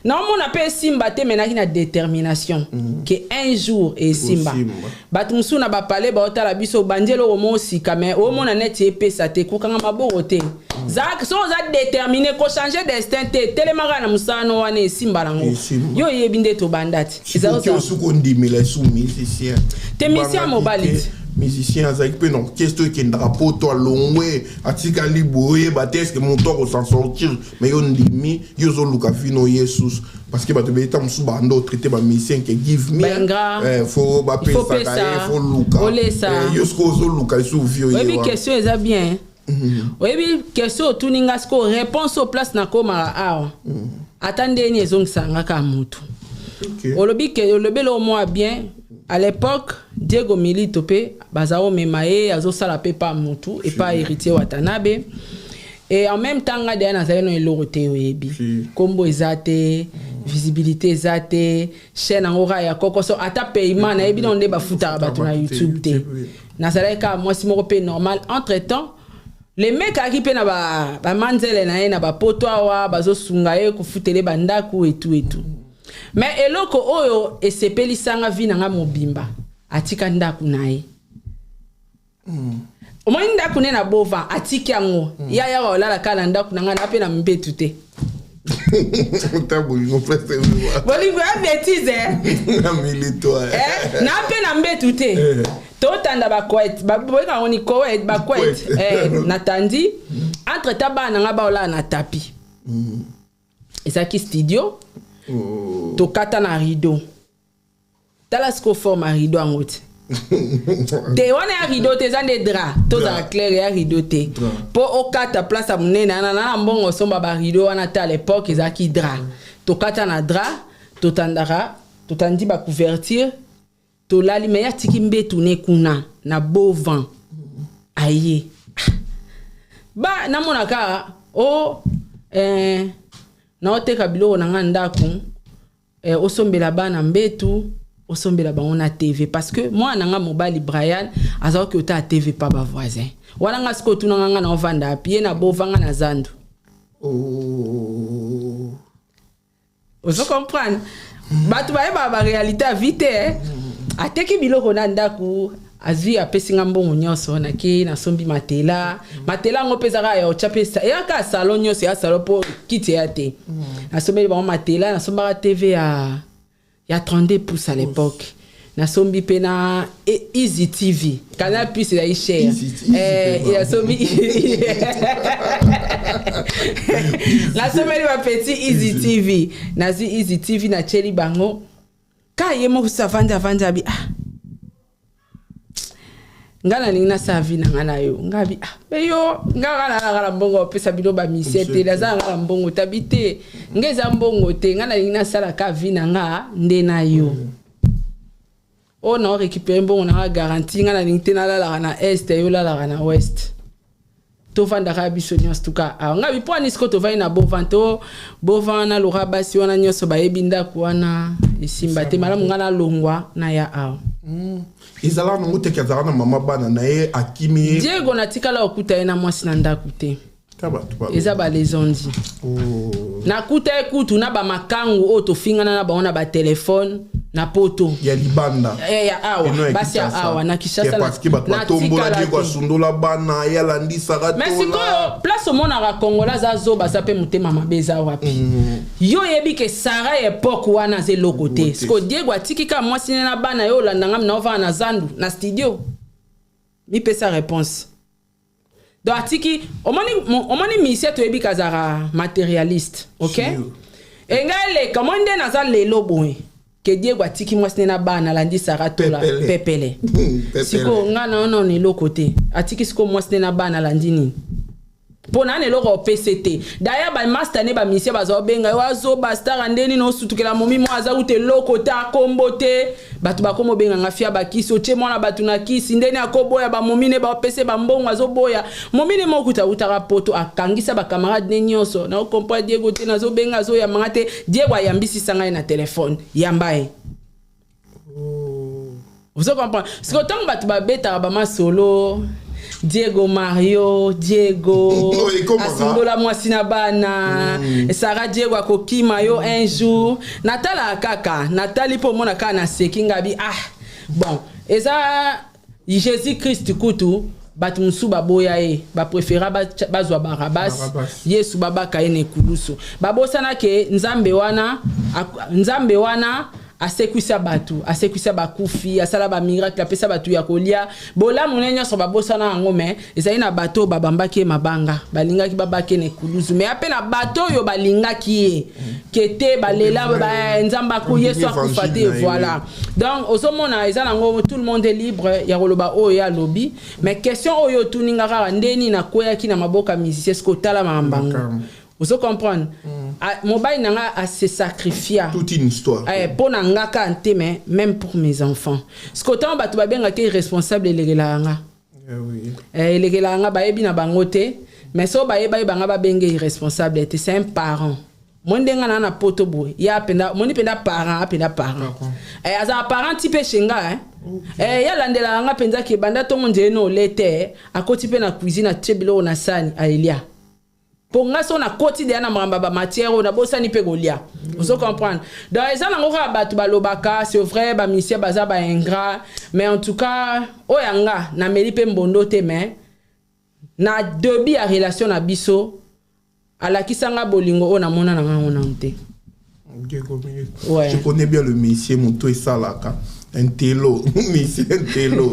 naomona mpe esimba te, me naki na détermination ke un jour esimba. Bato mosusu na bapale baotala biso, obandi eloko moko sika, me omona neti epesa te, kokanga maboko te. So oza déterminé, kochange destin te, telemaka na mosala no wana, esimba nango. Yo oyebi nde tobanda te. Osuki ondimela esu musicien? Te, musicien ya mobali te. Musicien azalaki mpe na orchestre oyo ekendaka poto, alongwe, atikali boye, oyeba te est-ce moto akosan sortir. Mais yo ndimi, yo ozoluka vino ye susu, parce que bato ebele ta mosusu banda otraite bamusicien ke give me. Baingra. Faut bapesaka pesa. Ye faut luka. Olesa. Yo sikoyo ozoluka lisusu vi oye Oyebi wana. question eza bien. Oyebi question otuni nga sikoyo, réponse au place nakomaka awa, ata ndeni ezongisaka kaka motu. Olobi ke olobi eloko moko ya bien. À l'époque, Diego Milito mpe baza komema ye, azosala mpe pa motu epa Héritier Watanabe. Et en même temps, nga deya nazali no eloko te. Oyebi, nkombo eza te, visibilité eza te, chaîne yango kaka ya kokoso, ata paiement nayebi nano nde bafutaka bato na YouTube te. Nazalaki kaka mwasi moko mpe normal. Entre temps, le mec ayaki mpe na bamanzele na ye na bapoto awa, bazosunga ye kofutele bandako etu etu. Mais eloko oyo esepelisanga vi na nga mobimba, atika ndako na ye. Omoni ndako nde na bova, atiki yango. Ya yaka olala kaka na ndako na ngai, na mpe na mbetu te. Ta bolingo place ewa. Bolingo ya bétise, eh? Na milito. Eh, na mpe na mbetu te. Totanda bacouette, boyeka yango ni couette, bacouette. Eh, natandi entre ta bana na nga baolala na tapis. Ezalaki studio, tokata na rideau. Tala sikoyo forme ya rideau yango te. Te, wana ya rideau te, eza nde drap. Tozala clair, ya rideau te, mpo okata place ya monene wana na mbongo osomba barideau wana te. À l'époque ezalaki drap. Tokata na drap, totandaka, totandi bacouverture, tolali. Me ye atiki mbetu ne kuna na beau vent. Aye ba namona kaka o naoteka biloko na nga ndako, osombela bana mbetu, osombela bango na TV, parce que mwana na nga mobali Brian azalaki ota TV pa bavoisin wana. Nga sikoyo otunanga nga na ovanda api ye na bovanga na zandu. Ozo comprendre, bato bayebaka baréalité ya vie te, eh? Ateki biloko na ndako, azwi, apesi nga mbongo nyonso. Nakei, nasombi matela. Matela yango mpe ezaka ya otya mpe eyaka salon nyonso ya salon, mpo kiti eya te. Nasombeli bango matela, nasombaka TV ya 32 pouces à l'époque. Nasombi mpe na Easy TV, Canal Plus ezali cher. Nasombi, nasombeli bapeti Easy TV. Nazwi Easy TV, natieli bango. Ka ye moko so avandi, avandi, abi: "Ah, nga nalingi nasala vie na nga na yo." Nga abi: "Ah, me yo nga kaka nalaka na mbongo opesa bino bamisie te, naza na nga na mbongo tabi te, nga eza mbongo te, nga nalingi nasala ka vie na nga nde na yo. Oyo na orécupere mbongo na nga garantie, nga nalingi te nalalaka na est, yo olalaka na ouest, tovandaka biso nyonso tuka awa." Nga bi: "Mpo ani siko tovandi na bovan to bovan naloka basi wana nyonso bayebi ndako wana esimba te, malamu nga nalongwa na ya awa." Ezalaka nango teke azalaka na mama bana na ye, akimi ye. Diego natikala okuta ye na mwasi na ndako te. Ta bato Eza balezondi. Nakuta ye kutu na bamakangu oyo tofingana na bango na batelefone na poto. Ya libanda? Eh, ya awa. Eno ya Basi ya Kinshasa. awa na Kinshasa. Parce que bato batombola Natikala Diego te. asundola bana ye, alandisaka. Mais sikoyo place omonaka Kongola aza zoba, aza mpe motema mabe eza wapi? Yo oyebi ke Sara ya époque wana aza eloko te. Sikoyo Diego atiki kaka mwasi ne na bana, yo olanda ngami na ovanda na zandu na studio, mipesa réponse. Donc atiki, omoni, omoni misie, toyebi kazalaka matérialiste, ok? Engai eleka, omoni nde naza lelo boye ke Diego atiki mwasi ne na bana, alandi Sara Tola. Pepele. Pepele. Sikoyo nga na wana na eloko te, atiki sikoyo mwasi ne na bana, alandi nini? Mpo na na eloko opese te. Daya bamaster ne bamisie baza obenga yo azoba star nde nini, osutukela momi mo aza kuta eloko te, akombo te. Bato bakoma obenga nga fia bakisi, otie mwana bato na kisi ndeni, akoboya bamomi ne baopese bambongo, azoboya momi ne moko kuta awutaka poto, akangisa bacamarade ne nyonso. Naokomprendre Diego te, nazobenga, azoyambanga te. Diego ayambisisa ngai na telefone, yamba ye. Ozo comprendre, sikoyo ntango bato babetaka bamasolo Diego Mario, Diego Ekomaka. asundola mwasi na bana, Sara, Diego akokima yo un jour. Natalaka kaka, natali mpo omona kaka naseki ngabi: "Ah bon, eza Jésus Christ kutu bato mosusu baboya ye, bapréféra bazwa Barabas. Barabas. Yesu babaka ye na ekulusu. Babosana ke Nzambe wana, Nzambe wana Asekwisa bato, asekwisa bakufi, asala bamiracle, apesa bato ya kolia. Bolamu ne nyonso babosana yango, mais ezali na bato oyo babambaki ye mabanga, balingaki babaki ye na ekuluzu, mais ape na bato oyo balingaki ye ke te, balela Nzambe aku Yesu akufa te. Voilà, donc ozomona eza nango, tout le monde est libre ya koloba oyo ye alobi. Mais question oyo otuninga kaka, ndeni nakweyaki na maboko ya musicien, soki otala makambo yango, ozo comprendre. Mobali na nga ase sacrifia. Toute une histoire. Mpo na nga kaka te, mais même pour mes enfants. Siko ntango bato babengaki irresponsable, elekelaka nga. Elekelaka nga, bayebi na bango te, mais so bayeba, yeba nga babenge irresponsable te. C'est un parent. Moi ndenge na na poto boye, ya mpenza moni mpenza parent, apenda parent. Azala parent ti mpe chez nga, eh? Ye alandelaka nga mpenza ke banda ntongo nzele na ole te, akoti mpe na cuisine, atie biloko na sani, aelia. Mpo nga so nakoti deya na makambo ya bamatière oyo, nabosani mpe kolia, ozo comprendre. Donc eza nango kaka bato balobaka, c'est vrai, bamusicien baza baingrat, mais en tout cas oyo ya nga, nameli mpe mbondo te, mais na début ya relation na biso alakisa nga bolingo oyo namona na ngango nanu te. Ouais. Je connais bien le monsieur Moto et Salaka. Un télo, monsieur un télo.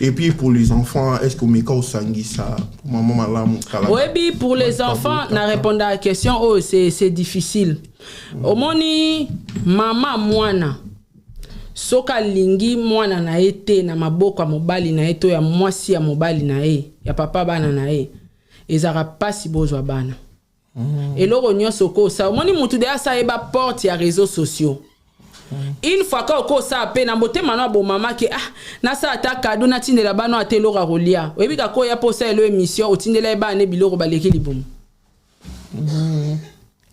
Et puis pour les enfants, est-ce que Meka osangisa pour maman malamu kala? Oyebi, pour les enfants, na répondre à la question oyo, c'est difficile. Omoni, mama mwana soki alingi mwana na ye te na maboko ya mobali na ye to ya mwasi ya mobali na ye, ya papa bana na ye, ezalaka mpasi bozwa bana. Eloko nyonso okosala, omoni mutu de asa yeba porte ya réseaux sociaux. Une fois ka okosala mpe na motema no abomama ke ah, nasala ata kado, natindela bana ata eloko ya kolia. Oyebi kaka oya mpo osala elo émission, otindela ye bana ne biloko, baleki libumu.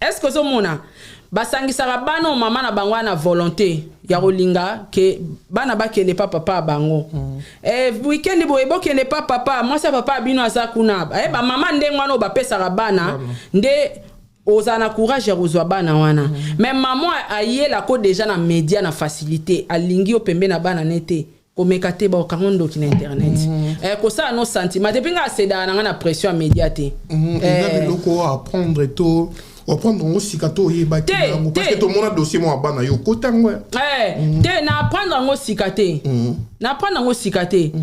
Est ce que ozomona basangisaka bana oyo mama na bango wana na volonté ya kolinga ke bana bakende pa papa ya bango? Weekend boye bokende pa papa, mwasi ya papa ya bino aza kuna. Bamama ndenge wana oyo bapesaka bana nde ozala na courage ya kozwa bana wana. Mais mama ayelako déjà na média na facilité, alingi yo pembe na bana ne te, komeka te, baokango ndoki na internet. Kosala no sentiment te, mpe nga asedaka na nga na pression ya média te. Eza biloko apprendre to oprendre yango sika to oyebaki yango? Parce que tomona dossier moko ya bana, yo okota yango. Te, na apprendre yango sika te, na apprendre yango sika te.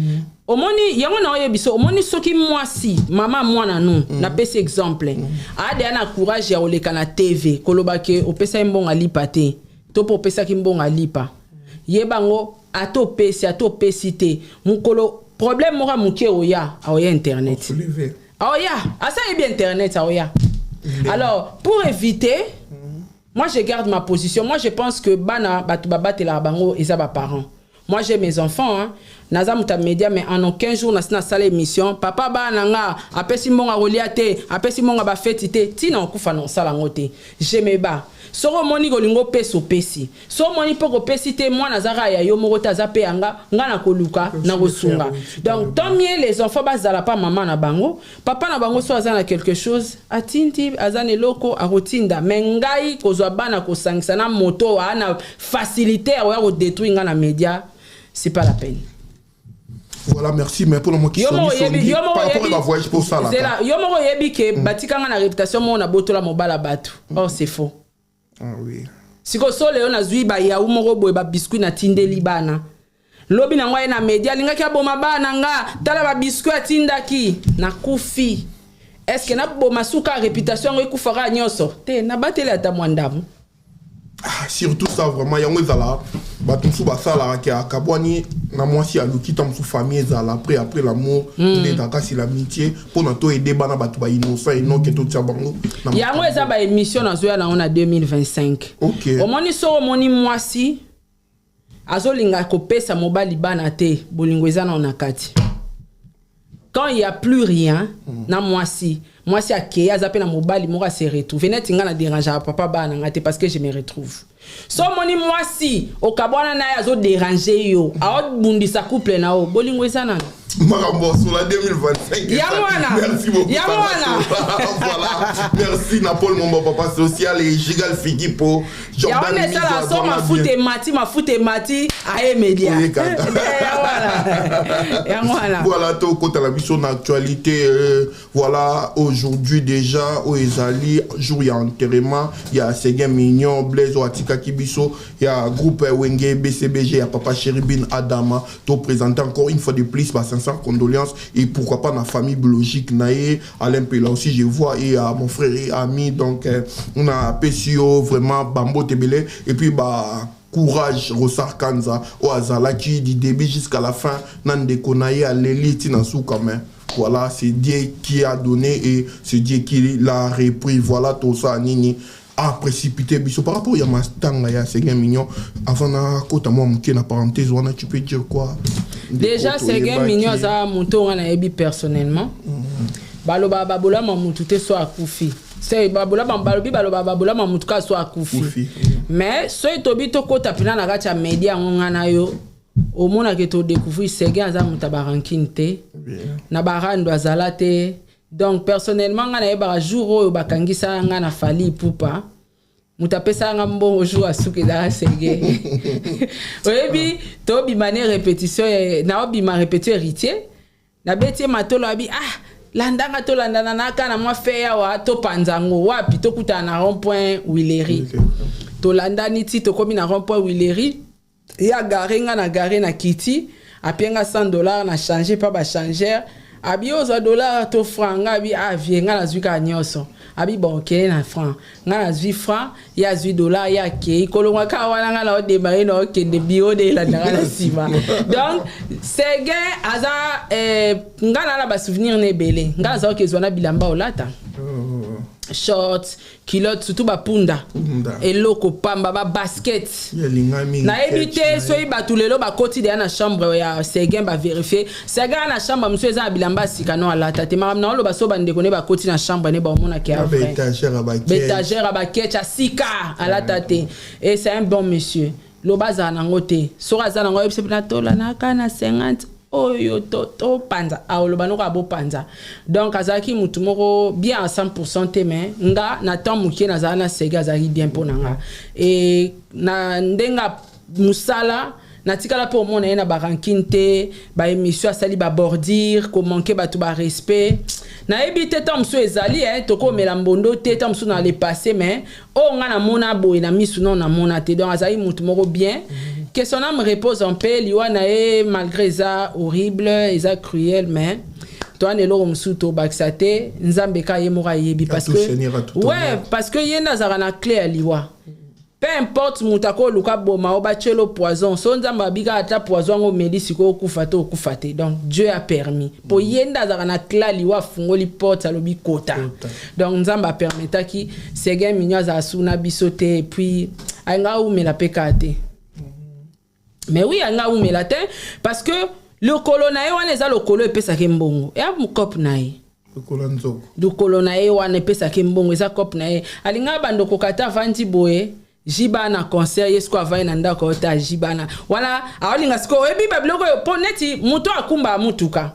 Omoni yango na oyebi so, omoni soki mwasi mama mwana nu, napesi exemple, adeya na courage ya koleka na TV koloba ke opesaki mbongo alipa te, to mpo opesaki mbongo alipa, yeba yango, ata opesi, ata opesi te, mokolo problème moko ya moke oya, aoya internet, aoya asa yebi internet, aoya. Alors pour éviter, moi je garde ma position. Moi je pense que bana, bato babatelaka bango eza baparent. Moi j'ai mes enfants, hein. Naza moto ya média, mais en aucun jour nasi nasala émission papa bana na nga apesi mbongo akolia te, apesi mbongo ya bafeti te. Ntina okufa na osala yango te. Je me bats. Soki omoni kolinga opesa, opesi. So omoni mpo kopesi te, mwana aza kaka ya yo moko te, aza mpe ya nga. Nga na koluka na kosunga. Donc tant mieux les enfants bazala pa mama na bango. Papa na bango so aza na quelque chose atindi, aza na eloko akotinda. Mais ngai kozwa bana kosangisa na moto aa na facilité ya koya kodétruire nga na média, c'est pas la peine. Voilà, merci. Mais pour le moment, qui Yo moko oyebi, yo moko par rapport à voyage pour ça là. Zela, yo moko oyebi ke batikanga na réputation moko na botola mobala bato. Or c'est faux. Ah oui. Sikoyo so lelo nazwi bayawu moko boye, babiscuit, natindeli bana, lobi nango aye na media, alingaki aboma bana nga, tala babiscuit atindaki, nakufi. Est-ce naboma suka réputation yango ekufaka nyonso te? Nabateli ata mwa ndambo. Ah, surtout ça vraiment, yango ezala bato mosusu basalaka ke akabwani na mwasi, aluki ta mosusu famille ezala après l'amour nde ezalaka si l'amitié mpona to aider bana bato bainnocent enoke totia bango na Yango eza baémission nazoya nango na 2025. Omoni, soki omoni mwasi azolinga kopesa mobali bana te, bolingo eza nao na kati. Quand il y a plus rien na mwasi, mwasi akei, aza mpe na mobali moko, ase retrouve. Neti nga na dérangeaka papa bana na nga te parce que je me retrouve. So omoni mwasi okabwana na ye azodérange yo, aobundisa couple na yo, bolingo eza nano. Makambo Sola 2025. Yango wana. Merci beaucoup. Yango Sarah wana. Sola. Voilà. Merci na Paul Momba, papa social et Gigal Figipo. Yango nde esala so mafuta emati, mafuta emati, aye media. Yango wana. Voilà, tokota la biso na actualité. Voilà, aujourd'hui déjà, oyo ezali jour ya enterrement ya Seguin Mignon Blaise oyo atikaki biso ya groupe Wenge BCBG ya Papa Cheribin Adama. To présenter encore une fois de plus ba sincères condoléances et pourquoi pas na famille biologique na ye Alain Pela aussi je vois, et à mon frère et ami. Donc on a PCO vraiment bambo tebele et puis bah courage Rosar Kanza oyo azalaki du début jusqu'à la fin na ndeko na ye aleli ti na suka. Mais voilà, c'est Dieu qui a donné et c'est Dieu qui l'a repris. Voilà tout ça nini a précipité biso par rapport ya matanga ya Seguin Mignon. Avant na kota mwa moke na parenthèse wana, tu peux dire quoi? Déjà, Seguin Mignon aza moto nga nayebi personnellement. Baloba babolama mutu te so akufi. Se babolama, balobi baloba babolama mutu kaka so akufi. Mais soki tobi tokɔta mpena na kati ya media yango, nga na yo omonake todécouvrir Seguin aza moto ya barancune te, na barando azala te. Donc personnellement, nga nayebaka jour oyo bakangisa nga na Fally Ipupa, moto apesaka nga mbongo jour asuki ezalaka Seguin. Oyebi, tobima ne répétition, naobima répétition Héritier, nabeti ye matolo, abi: "Ah, landanga, tolandana naka na mwa fe awa, topanza yango wapi?" Tokutana na rond point Huilerie. Tolandani ti tokomi na rond point Huilerie, ye agare, nga na gare na kiti, apie nga 100 $, na change mpa bachangeur. Abi: "Ozwa dollar to franc?" Nga abi: "Ah vie, nga nazwi kaka nyonso." Abi: "Bon, okende na franc." Nga nazwi franc, ye azwi dollar, ye akei. Kolongwa kaka wana, nga na odémarrer na okende biro de elandanga na nsima. Donc Seguin aza nga na basouvenir na ebele. Nga nazalaki ezwa na bilamba olata, short, culotte, surtout bapunda, eloko pamba, babasket. Nayebi te soki bato lelo bakoti deya na chambre ya Seguin, bavérifier Seguin na chambre mosusu eza na bilamba ya sika no alata te. Makambo na oloba, so bandeko ne bakoti na chambre ne, baomonaki ya vrai, baétagère ya baketch ya sika alata te. Et c'est un bon monsieur. Loba azala nango te, soki aza nango, oyebisa mpena tolanaka na 50 oyo topanza, aoloba noko abopanza. Donc azalaki mutu moko bien à 100 te, mais nga na temps moke nazala na Seguin, azalaki bien mpo na nga e na ndenge mosala. Natikala mpe omona ye na barancune te, baémission asali, babordure, komanquer bato barespect, nayebi te. Ntango mosusu ezali tokomela mbondo te, ntango mosusu na le passé, mais oyo nga namona boye na misu no namona te. Donc azali mutu moko bien. Que son âme repose en paix. Liwa na ye, malgré eza horrible, eza cruel, mais towana eloko mosusu tobakisa te. Nzambe ka ye moko ayebi, parce que ouais, parce que ye nde azalaka na clé ya liwa. Peu importe moto akoluka boma o batielo poison, so Nzambe abika ata poison yango omeli sikoyo, okufa te, okufa te. Donc Dieu a permis, mpo ye nde azalaka na clé ya liwa, afungoli porte, alobi kota. Donc Nzambe apermetaki Seguin Mignon azala su na biso te. Et puis alinga aumela mpe kaka te. Mais oui, alinga aumela te, parce que lokolo na ye wana eza lokolo epesaki mbongo, eya mokope na ye. Lokolo na ye wana epesaki mbongo, eza cope na ye. Alinga bando koka te, avandi boye, jiba na concert, ye sikoyo avandi na ndako oyo te, ajibana wana aolinga sikoyo. Oyebi babiloko oyo mpo neti moto akumba mutuka,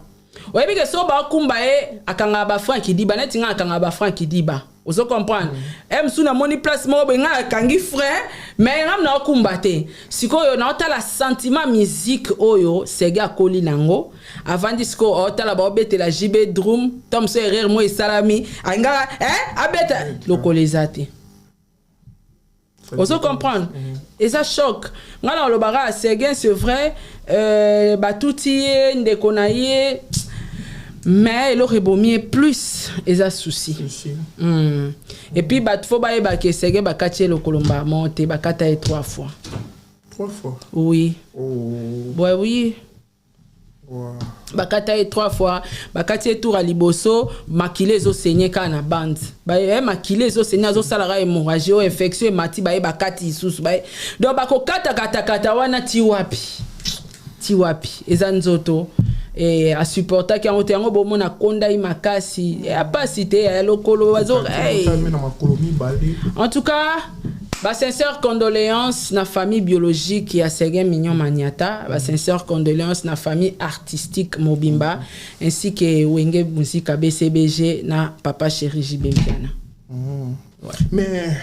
oyebi ke so bakumba ye, akangaka bafranc kidiba. Neti nga akangaka bafranc kidiba, ozo comprendre? E mosusu namoni place moko boye, ngai akangi frein, mais ngam naokumba te. Sikoyo naotala sentiment musique oyo Seguin akoli nango, avandi sikoyo aotala baobetela JB drum to mosusu, erreur mo esalami, alingaka abeta lokolo eza te. Ozo comprendre? Eza choc. Ngai na olobaka Seguin, c'est vrai, batuti ye ndeko na ye, mais eloko ebomi ye plus eza souci. Et puis bato fo bayebaka, Seguin bakati ye lokolo mbamo te, bakata ye trois fois. Trois fois? Oui. Oh. Ouais, oui. Wow. Bakata ye trois fois. Bakati ye tour ya liboso, makila ezosenye kaka na bande. Makila ezosenye, azosalaka hémorragie oyo, infection emati, baye bakati lisusu. Baye donc bakokatakatakata wana ti wapi, ti wapi? Eza nzoto e asupportaki yango te. Yango bomona kondai makasi, ya pasi te ya lokolo bazo. Hey. Na makolo mibale. En tout cas, Basincère condoléance na famille biologique ya Seguin Mignon Maniata, basincère condoléance na famille artistique mobimba, ainsi que Wenge Musica BCBG na papa chéri JB Mpiana. Ouais. Mais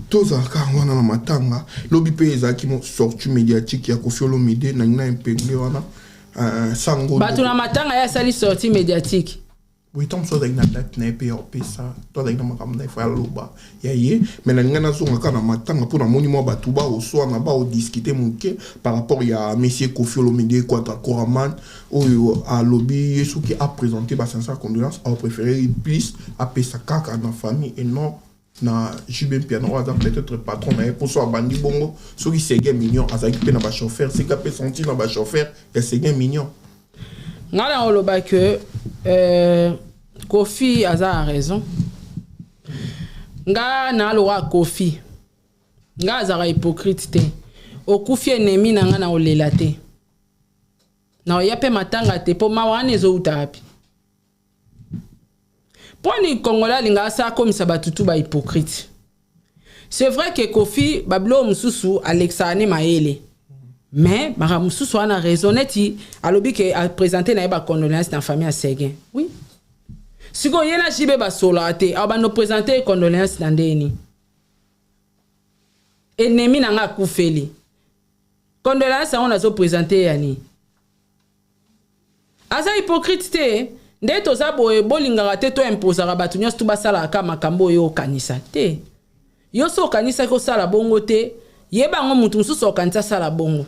tozalaka wana na matanga, lobi mpe ezalaki mo sortie médiatique ya Koffi Olomide na ngai na epenge wana, sango. Bato na matanga, ye asali sortie médiatique? Oui, ntango mosusu azalaki na date na ye mpe ya kopesa to azalaki na makambo na ye fo aloba ya ye, mais na ngai nazonga kaka na matanga mpo namoni mwa bato baoswana, baodiscute moke par rapport ya monsieur Koffi Olomide Quadra Koraman, oyo alobi ye soki aprésente basincère condoléance, aopréféré plus apesa kaka na famille et non na JB Mpiana, oyo aza peut-être patron na ye. Mposo abandi bongo, soki Seguin Mignon azalaki mpe na bachauffeur, seka mpe senti na bachauffeur ya Seguin Mignon. Ngai na oloba ke Koffi aza na raison. Nga na aloka Koffi, nga azalaka hypocrite te. Okufi ennemi na nga, na olela te, na oya mpe matanga te, mpo mawa wana ezowuta wapi? Mpo ni Congolais alingaka asa akomisa bato tu bahypocrite. C'est vrai que Koffi, babiloko mosusu alekisaka ne mayele, mais makambo mosusu wana raison. Neti alobi ke aprésente na ye bacondoléance na famille ya Seguin, oui. Sikoyo ye na JB basolaka te, awa bando présente ye condoléance na ndeni? Ennemi na nga akufeli, condoléance yango nazoprésente ya nini? Aza hypocrite te. Nde toza boye, bolingaka te toimposaka bato nyonso tu basalaka ka makambo oyo okanisa te. Yo so okanisaki osala bongo te, yeba yango, motu mosusu okanisa asala bongo.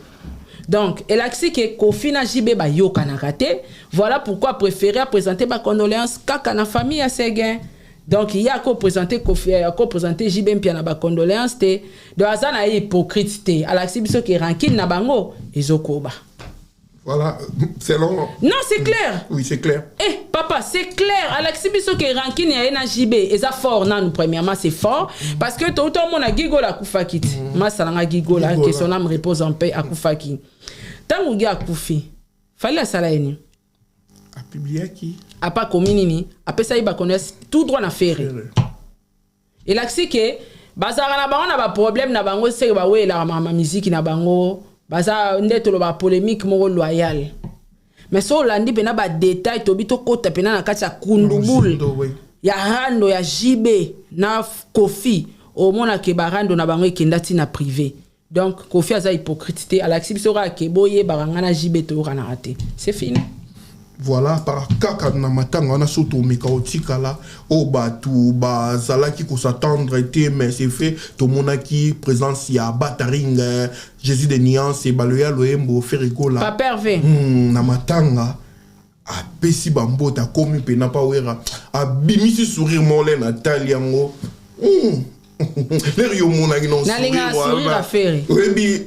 Donc elakisi ke Koffi na JB bayokanaka te. Voilà pourquoi préféré aprésente bacondoléance kaka na famille ya Seguin. Donc ye akoprésente Koffi, akoprésente JB Mpia na bacondoléance te. Donc aza na ye hypocrite te, alakisi biso ke rancune na bango ezokoba. Voilà, selon. Non, c'est clair. Oui, c'est clair. Eh, papa, c'est clair. Alakisi biso ke rancune ya ye na JB eza fort nanu. Premièrement, c'est fort. Parce que tout le monde a Gigola akufaki ti. Masalanga Gigola, que son âme repose en paix, akufaki. Tango Gi akufi, Fally asala ye nini? Apubliaki. Apa komi nini? Apesaki bacondoléance tout droit na Ferre. Elakisi ke bazalaka na bango na baproblème na bango, seke baweyelaka makambo miziki na bango, baza nde toloba polémique moko loyale. Mais so olandi mpena badetail, tobi tokɔta mpena na kati ya kundubule ya rando ya JB na Koffi, omonake barando na bango ekenda ntina privé. Donc Koffi aza hypocrite te, alakisi biso kaka ke boyebaka ngai na JB toyokanaka te, c'est fini. Voilà, par kaka na matanga wana, so tomeka kotikala oyo bato bazalaki kos'attendre te, mais c'est fait, tomonaki présence ya Bataring, Jésus de Nuance, Baloya Loyembo, Ferre Gola. Papa Hervé. Na matanga apesi bambote, akomi mpena pa Wera, abimisi sourire mole na tali yango. Lere yo omonaki non? Nalingaka sourire ya Ferre. Oyebi,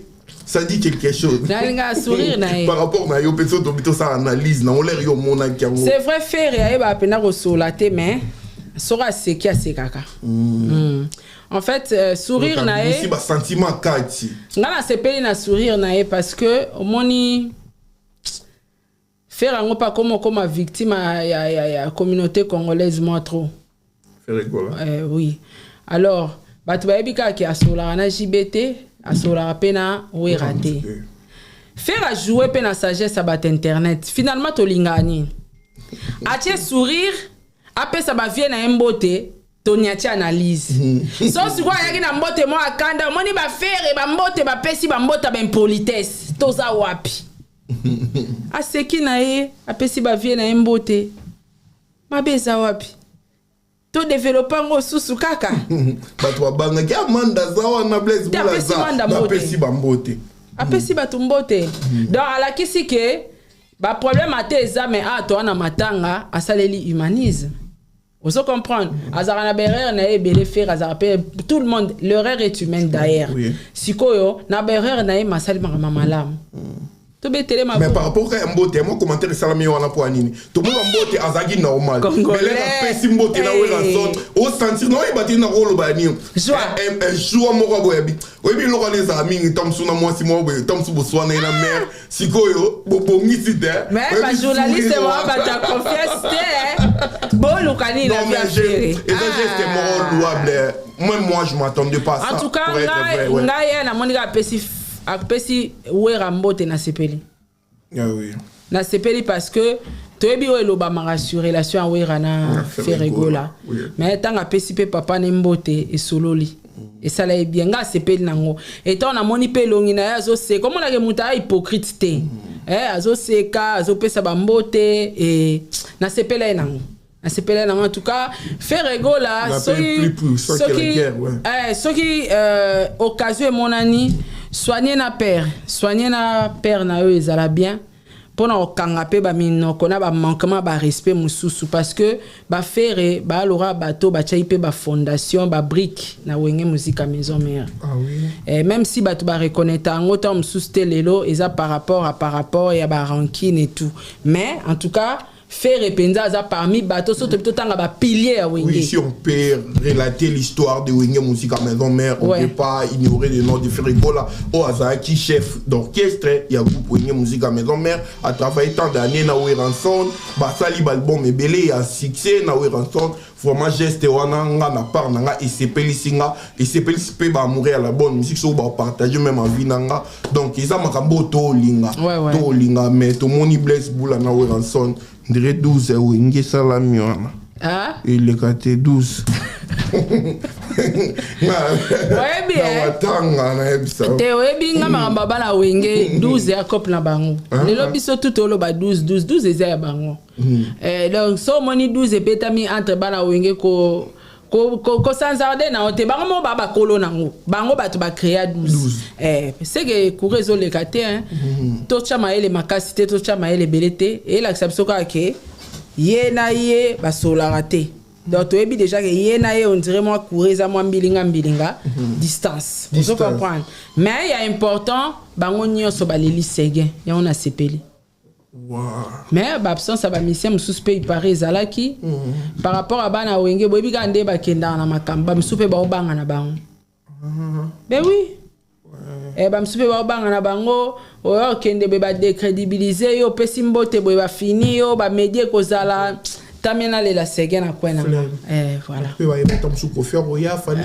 ça dit quelque chose. Nalingaka sourire na ye. Par rapport na yo mpe, so tobi tosala analyse nango, lere yo omonaki yango. C'est vrai, Ferre ayebaka mpena kosola te, mais soki aseki, asekaka. En fait, sourire na ye si basentiment kati. Nga nasepeli na sourire na ye parce que omoni Ferre yango mpe akoma okoma victime ya communauté congolaise moi trop. Ferre Gola. Oui, alors bato bayebi kaka ke asolaka na JB te, asolaka mpe na Wera te. Ferre ajoue mpe na sagesse ya bato internet. Finalement tolingaka nini? Atie sourire, apesa bavie na ye mbote, toni atie analyse. So sikoyo ayaki na mbote moko akanda, omoni baFerre bambote bapesi bambote ya baimpolitesse, toza wapi? Aseki na ye, apesi bavie na ye mbote, mabe eza wapi? Todevelope yango susu kaka. Bato babangaki Amanda aza wana, Blaise. Te, apesi Manda mbote. Bapesi bambote. Apesi bato mbote, donc alakisi ke baproblème ate eza, mais awa toa na matanga, asaleli humanisme, ozo comprendre. Azalaka na baerreur na ye ebele, Ferre azalaka mpe, tout le monde, l'erreur est humaine d'ailleurs. Sikoyo na baerreur na ye, masali makambo malamu, tobetele. Mais par rapport kaka ya mbote ya mwa commentaire esalami wana, mpo ya nini tomoni mbote azalaki normal, Congolais. mais lere apesi mbote na Werrason, osentir na oyeba te na koloba ya nini. Joie. Joie moko boye, oyebi eloko wana ezala mingi ntango mosusu na mwasi moko boye, ntango mosusu boswana ye na mare, sikoyo bobongisi te. Mais Oyebi bajournaliste sourire bango wana. bato ya confiance te, boluka nini na Non, mais vie? eza geste moko louable. Même moi, je m'attendais pas à ça. En tout cas, pour être vrai, ngai ouais. ngai ye namoni kaka apesi Wera mbote, nasepeli. Ah oui. Nasepeli parce que toyebi oyo elobamaka sur relation ya Wera na Ferre Gola. Ferre Gola, mais ntango apesi mpe papa ne mbote, esololi, esala ye bien. Ngai asepeli nango. Etango namoni mpe elongi na ye, azoseka, omonake moto aya hypocrite te. Azoseka, azopesa bambote e nasepela ye nango, nasepela ye nango. En tout cas, Ferre Gola, La paix soki plus puissante que la soki guerre, ouais. Soki occasion emonani, soigne na père, soigne na père na yo, ezala bien mpona kokanga mpe baminoko na bamanquement, barespect mosusu, parce que baFerre baalora bato batiaki mpe bafondation, babrique na Wenge Musica Maison Mère. Ah oui. Même si bato bareconnaître yango ntango mosusu te lelo, eza par rapport ya barancune et tout, mais en tout cas Ferre mpenza aza parmi bato so tobi totanga bapilier ya Wenge. Oui, si on peut relater l'histoire de Wenge Musica Maison Mère, on ne peut pas ignorer le nom de Ferre Gola. Oyo azalaki, chef d'orchestre, il y a groupe Wenge Musica Maison Mère, a travaillé tant d'années na Werrason, basali album ebele, il y a succès na Werrason. Vraiment, geste wana, nga na part na nga esepelisi nga, esepelisi mpe baamoureux ya la bonne musique, soki bapartage même avis na nga. Donc eza makambo oyo toolinga, toolinga, mais tomoni Blaise Bula na Werrason ndire 12 Wenge esalami wana. Ah? Eleka te 12. Oyebi, eh? Watanga nayebisa. Te, oyebi nga makambo ya bana Wenge, 12 ya cope na bango. Lelo biso tu toloba 12 12 12 eza ya bango. Donc so omoni 12 ebetami entre bana Wenge, ko kosanzarde na yo te. Bango moko baa bakolo nango, bango bato bacréa 12. Seke courant ezoleka te, hein. Totya mayele makasi te, totya mayele ebele te, eyelakisa biso kaka ke ye na ye basololaka te. Donc toyebi déjà ke ye na ye, on dirait mwa courant eza mwa mbilinga mbilinga, distance. Ozo Distance. comprendre? Mais ya important, bango nyonso baleli Seguin, yango nasepeli. Mais baabsence ya bamusicien mosusu mpe ipare ezalaki par rapport à bana Wenge. Boyebi kaka nde bakendaka na makambo, bamosusu mpe baobanga na bango. Ben oui, bamosusu mpe baobanga na bango. Oyo okende boye, badécrédibiliser yo, opesi mbote boye, bafini yo, bamédia ekozala tamie. Nalela Seguin na kwe nanga, voilà. Mpe bayebata mosusu Kofi akoya, Fally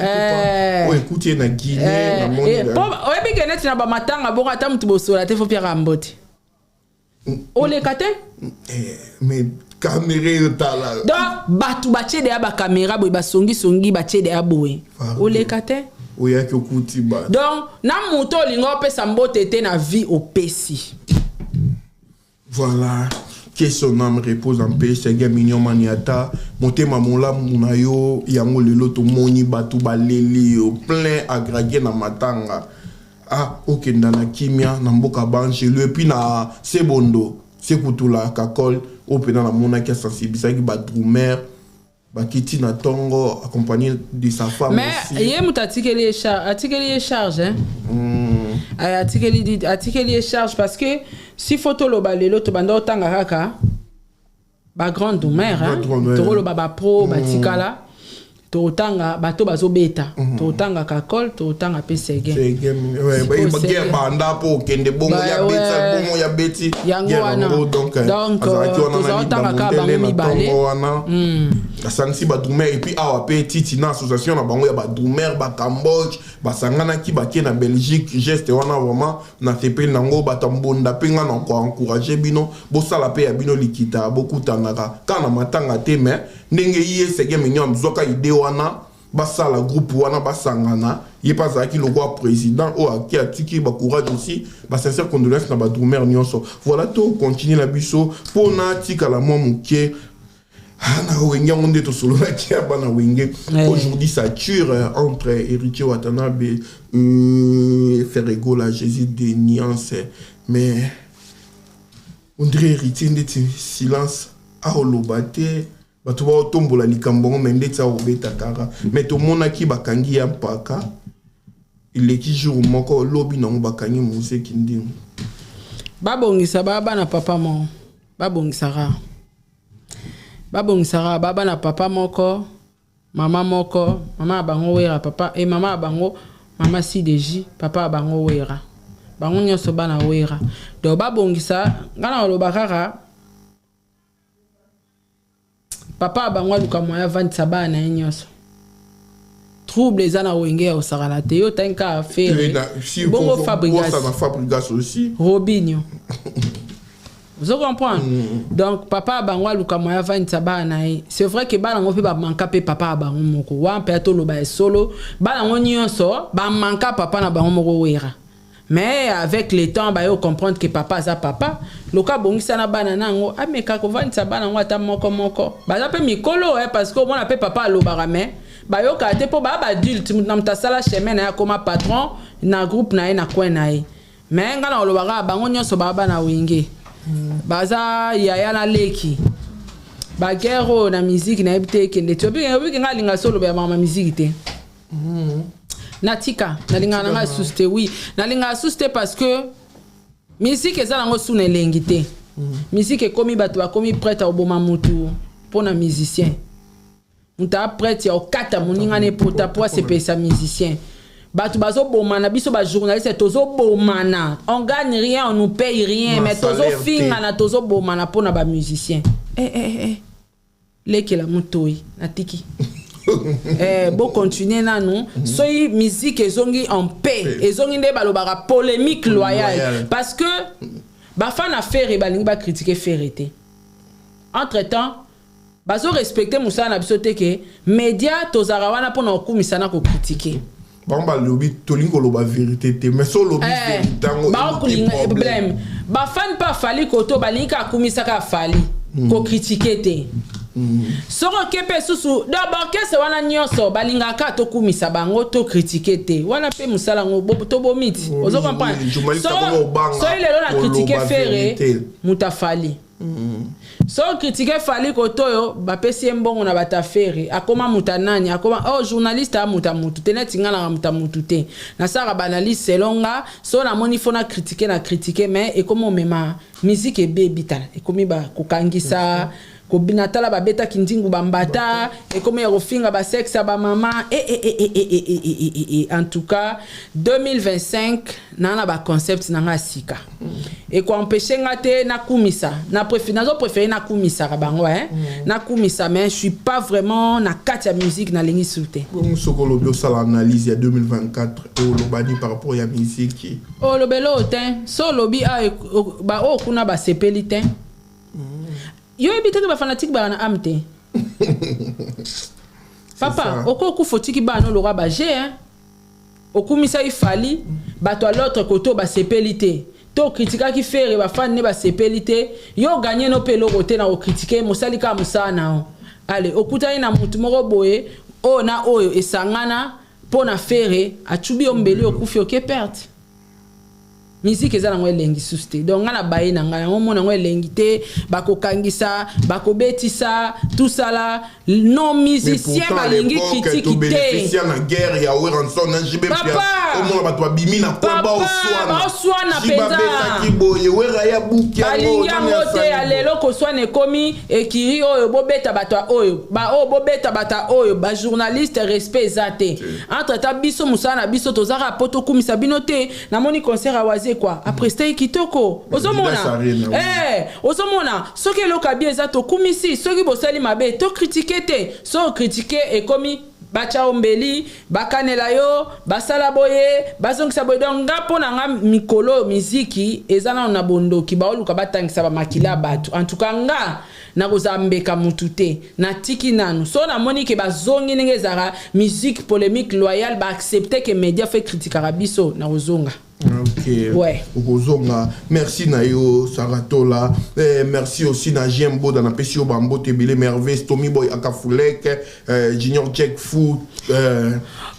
oyo ekuti ye na Guinée, namoni. Po oyebi ke neti na bamatanga bongo, ata motu bosola te, fo piaka mbote, oleka te. Mais caméra etala. Donc bato batie deya bacaméra boye, basongisongi batie deya boye, oleka te. Oyaki okuti bato. Donc na moto olinga opesa mbote te, na vie opesi. Voilà, que son âme repose en paix, Seguin Mignon Maniata. Motema molamu na yo yango lelo tomoni bato baleli yo plein agrage na matanga. Ah, okenda na kimia na mboka banjelu. Et puis na Sebondo Sekutula Kakol oyo mpena namonaki asensibilisaki badrummer, bakiti na ntongo, accompagné de sa femme Mais aussi. ye moto atikeli ye charge, atikeli ye charge, hein? Atikeli ye charge, parce que si faut toloba lelo, tobanda otanga kaka bagrande mère, hein? Bagrande mère. Tokoloba bapro batikala, totanga bato bazobeta, totanga Kakol, totanga mpe Seguin. Guerre banda mpo okende bongo ya beti bongo ya beti. Yango guerre wana. yango, donc Donc, azalaki wana na tozalotanga Libre kaka bango Mondele na mibale. ntongo wana, asangisi badrummer. Et puis awa mpe titi na association na bango ya badrummer bacambodge basanganaki, bakie na Belgique. Geste wana vraiment nasepeli nango. Bato ya mbonda mpe nga na koencourager bino, bosala mpe ya bino likita, bokutanaka kaka na matanga te. Mais ndenge ye Seguin Mignon azwaka idée wana, basala groupe wana, basangana, ye mpe azalaki lokwa président oyo ake atiki bacourage aussi. Basincère condoléance na badrummer nyonso. Voilà, to continue na biso mpona tikala mwa moke. Ah, na Wenge yango nde tosololaki ya bana Wenge. Aujourd'hui ça tire entre Héritier Watanabe, Ferre Gola, Jésus de Nuance. Mais on dirait Héritier ndeti silence, aoloba te. Bato baotombola likambo yango, me ndeti aobeta kaka. Mais tomonaki bakangi ya mpaka eleki jour moko, lobi nango bakangi mozeki ndingo. Babongisa baa bana papa moko, babongisaka, babongisaka baa bana papa moko, mama moko. Mama ya bango Wera, papa e mama ya bango mama CDJ, papa ya bango Wera, bango nyonso bana Wera. Donc babongisa. Ngai na koloba kaka, papa ya bango aluka moya avandisa bana na ye nyonso. Trouble eza na Wenge ya kosakana te. Yo otangi kaka Ferre, bongo Fabregas. Na Fabregas aussi. Robinho. Ozo comprendre? Donc papa ya bango aluka moyen avandisa bana na ye. C'est vrai que bana yango mpe bamanka mpe papa ya bango moko. Wana mpe atoloba ya solo, bana yango nyonso bamanka papa na bango moko Wera. Mais avec le temps baye comprendre que papa aza papa. Loka abongisa na bana na yango, ameka kovandisa bana yango ata moko moko. Baza mpe mikolo, eh, parce que omona mpe papa alobaka, mais bayokaka te mpo baa baadulte. Moto na moto asala chemin na ye, akoma patron na groupe na ye, na coin na ye. Mais ngai na kolobaka, bango nyonso baa bana Wenge, baza yaya na leki. Baguerre oyo na miziki, nayebi te ekende ti obiki. Ngai alinga so oloba ya mama miziki te. Natika, nalingaka na ngai susu te. Oui, nalingaka susu te parce que miziki eza nango su na elengi te. Miziki ekomi, bato bakomi prête akoboma mutu mpo na musicien. Moto aa prête ya kokata moninga na epota mpo asepelisa musicien. Bato bazobomana, biso bajournaliste tozobomana. On gagne rien, on nous paye rien, mais tozofingana, tozobomana mpo na bamusicien. Eh, eh, eh. Lekela motoi, natiki. Bocontinue nanu. Soki musique ezongi en paix, ezongi nde balobaka polémique loyale, parce que bafana Ferre balingi bacritiquer Ferre te. Entre temps bazorespecte mosala na biso te, ke média tozalaka wana mpona kokumisa na kocritiquer. Bango balobi tolingi koloba vérité te, mais so olobi vérité yango, bakolinga problème. Bafani mpe afali koto balingi kaka akumisaka afali, kocritiquer te. Soki oke mpe susu, donc baorchestre wana nyonso balingaka kaka tokumisa bango, tocritiquer te. Wana mpe mosala yango tobomi ti ozo comprendre. Soki lelo na critiquer Ferre, moto afali. So critique Fally koto oyo bapesi ye mbongo na bato afere, akoma moto anani, akoma oh, journaliste aya moto ya mutu te. Neti nga nanga moto ya mutu te, nasalaka baanalyse selon nga. So namoni fo na critique, na critique, mais ekomi omema musique ebebi. Tala, ekomi bakokangisa kobina, tala babetaki ndingu bambata, ekomi ya kofinga basexe ya bamama. E, e, e, e, e, e, e, e, e. En tout cas 2025 naa na baconcept na nga ya sika, ekoempêche nga te nakumisa. Nazo préféré nakumisaka bango, hein? Nakumisa, mais je suis pas vraiment na kati ya musique, nalingi su te. Bongo soki olobi osala analyse ya 2024, olobani par rapport ya musique? Olobela oyo te. So olobi baoyo kuna basepeli te, yo yebi teke bafanatike baka na ame te. Papa, okokufa otiki bana olokwa baje, hein? Okumisaki Fally, bato ya l'autre côté oyo basepeli te. To okritikaki Ferre, bafani ne basepeli te. Yo oganye no mpe eloko te na kocritiquer, mosali kaka mosala na yo. Ale okutani na motu moko boye, oyo na oyo esangana mpo na Ferre, acubi yo mbeli, okufi, oke perte. Musique eza nango elengi susu te. Donc ngai na baye na ngai yango, omona yango elengi te. Bakokangisa, bakobetisa, tosala non musicien balingi critique te. Na guerre ya Werrason na JB, omona bato babimi na kwe, baoswana. Mpenza boye Wera ya buki. Balingi yango te. Ya lelo koswana ekomi ekiri oyo bobeta bato oyo, baoyo bobeta bato oyo, bajournaliste respect eza te. Entre ta biso mosala na biso tozaka po tokumisa bino te. Namoni concert ya Wazekwa, aprestaki kitoko. Ozomona, ozomona soki eloko abi eza, tokumisi. Soki bosali mabe, tocritiquer te. So ocritiquer, ekomi batya yo mbeli, bakanela yo, basala boye, bazongisa boye. Donc nga, mpo na nga, mikolo oyo miziki eza nano na bondoki, baoluka batangisa bamakila ya bato. En tout cas nga nakozala mbeka mutu te, natiki nanu. So namoni ke bazongi ndenge ezalaka, musique polémique loyale, baaccepte ke média fe critiquaka biso, nakozonga. Ok. Ouais. Okozonga. Merci na yo, Saratola. Merci aussi na JM Boda, na pesi yo bambote ebele, Merveille, Stomy Boy Akafulek, Junior Jack Fou,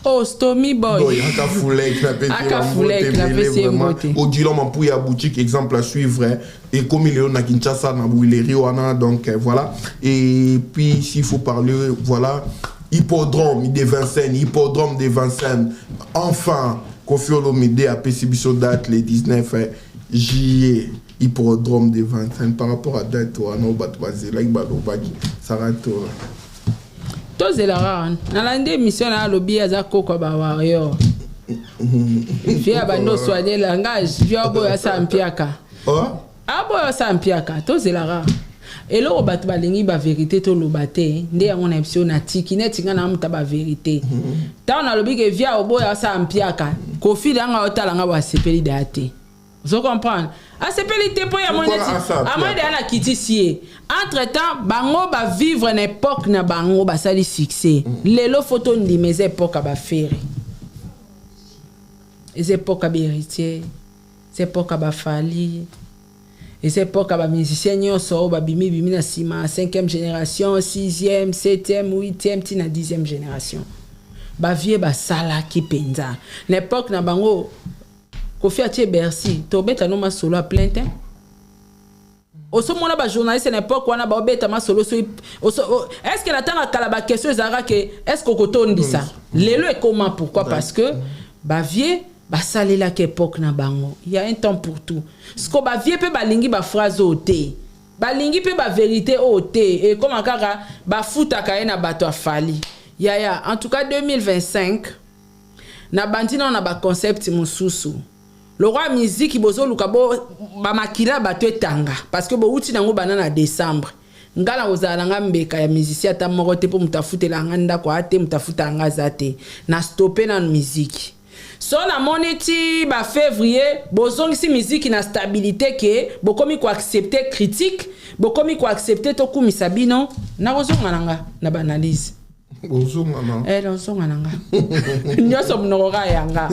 Oh, Stomy Boy. Boy Akafulek, na pesi yo bambote ebele vraiment. Odilon Mampuya boutique, exemple à suivre. Et comme il est na Kinshasa, na Bouileri wana, donc voilà. Et puis s'il faut parler, voilà, Hippodrome de Vincennes, Hippodrome de Vincennes. Enfin, Koffi Olomide apesi biso date le 19 juillet, Hippodrome de Vincennes. Par rapport à date wana oyo bato bazelaki, balobaki, Saratola? Tozelaka wana. Nalandi émission na, alobi aza koko ya bawarrior, vie ya bando soigne langage, vie oboyo asala mpiaka, aboyo asala mpiaka. Tozelaka. Eloko bato balingi baverité toloba te, nde yango na biso natiki neti nga na muta baverité. Ntango nalobi ke via oboya asala mpiaka, Kofi yanga otala nga bo asepeli daya te. Ozo comprendre, asepeli te mpo ya Pourquoi neti asala mpiaka? Amoni deya nakitisi ye. Entre temps bango bavivre na époque na bango, basali succès. Lelo fo tondima, eza époque ya baFerre, eza époque ya baHéritier, eza époque ya baFally, eza époque ya bamusicien nyonso oyo babimi bimi na nsima, 5e génération, 6e, 7e, 8e, ntina 10e génération. Bavieux basalaki mpenza na époque na bango. Kofi atie Bercy, tobeta no masolo ya plein te. Osomona bajournaliste na époque wana baobeta masolo so est ce que na ntango ya kala baquestion ezalaka ke est ce que okotondisa? Lelo ekoma. Pourquoi? Parce que bavieux basalelaki époque na bango. Il y a un temps pour tout. Siko bavieux mpe balingi baphrase oyo te, balingi mpe bavérité oyo te. Ekoma kaka bafutaka ye na bato ya Fally. Yaya, en tout cas 2025 nabandi nano na baconcept mosusu. Lokwa miziki bozoluka bo bamakila bato etanga, parce que bowuti nango banda na décembre. Nga na kozala na nga mbeka ya musicien ata moko te, mpo moto afutela nga ndako aya te, moto afutela nga aza te. Na stoppe nanu miziki. So namoni ti bafévrier bozongisi miziki na stabilité, ke bokomi koaccepte critique, bokomi koaccepte tokumisa bino, nakozonga na nga na baanalyse. Ozonga na Eh, nazonga na nga nyonso, monoko kaka yanga.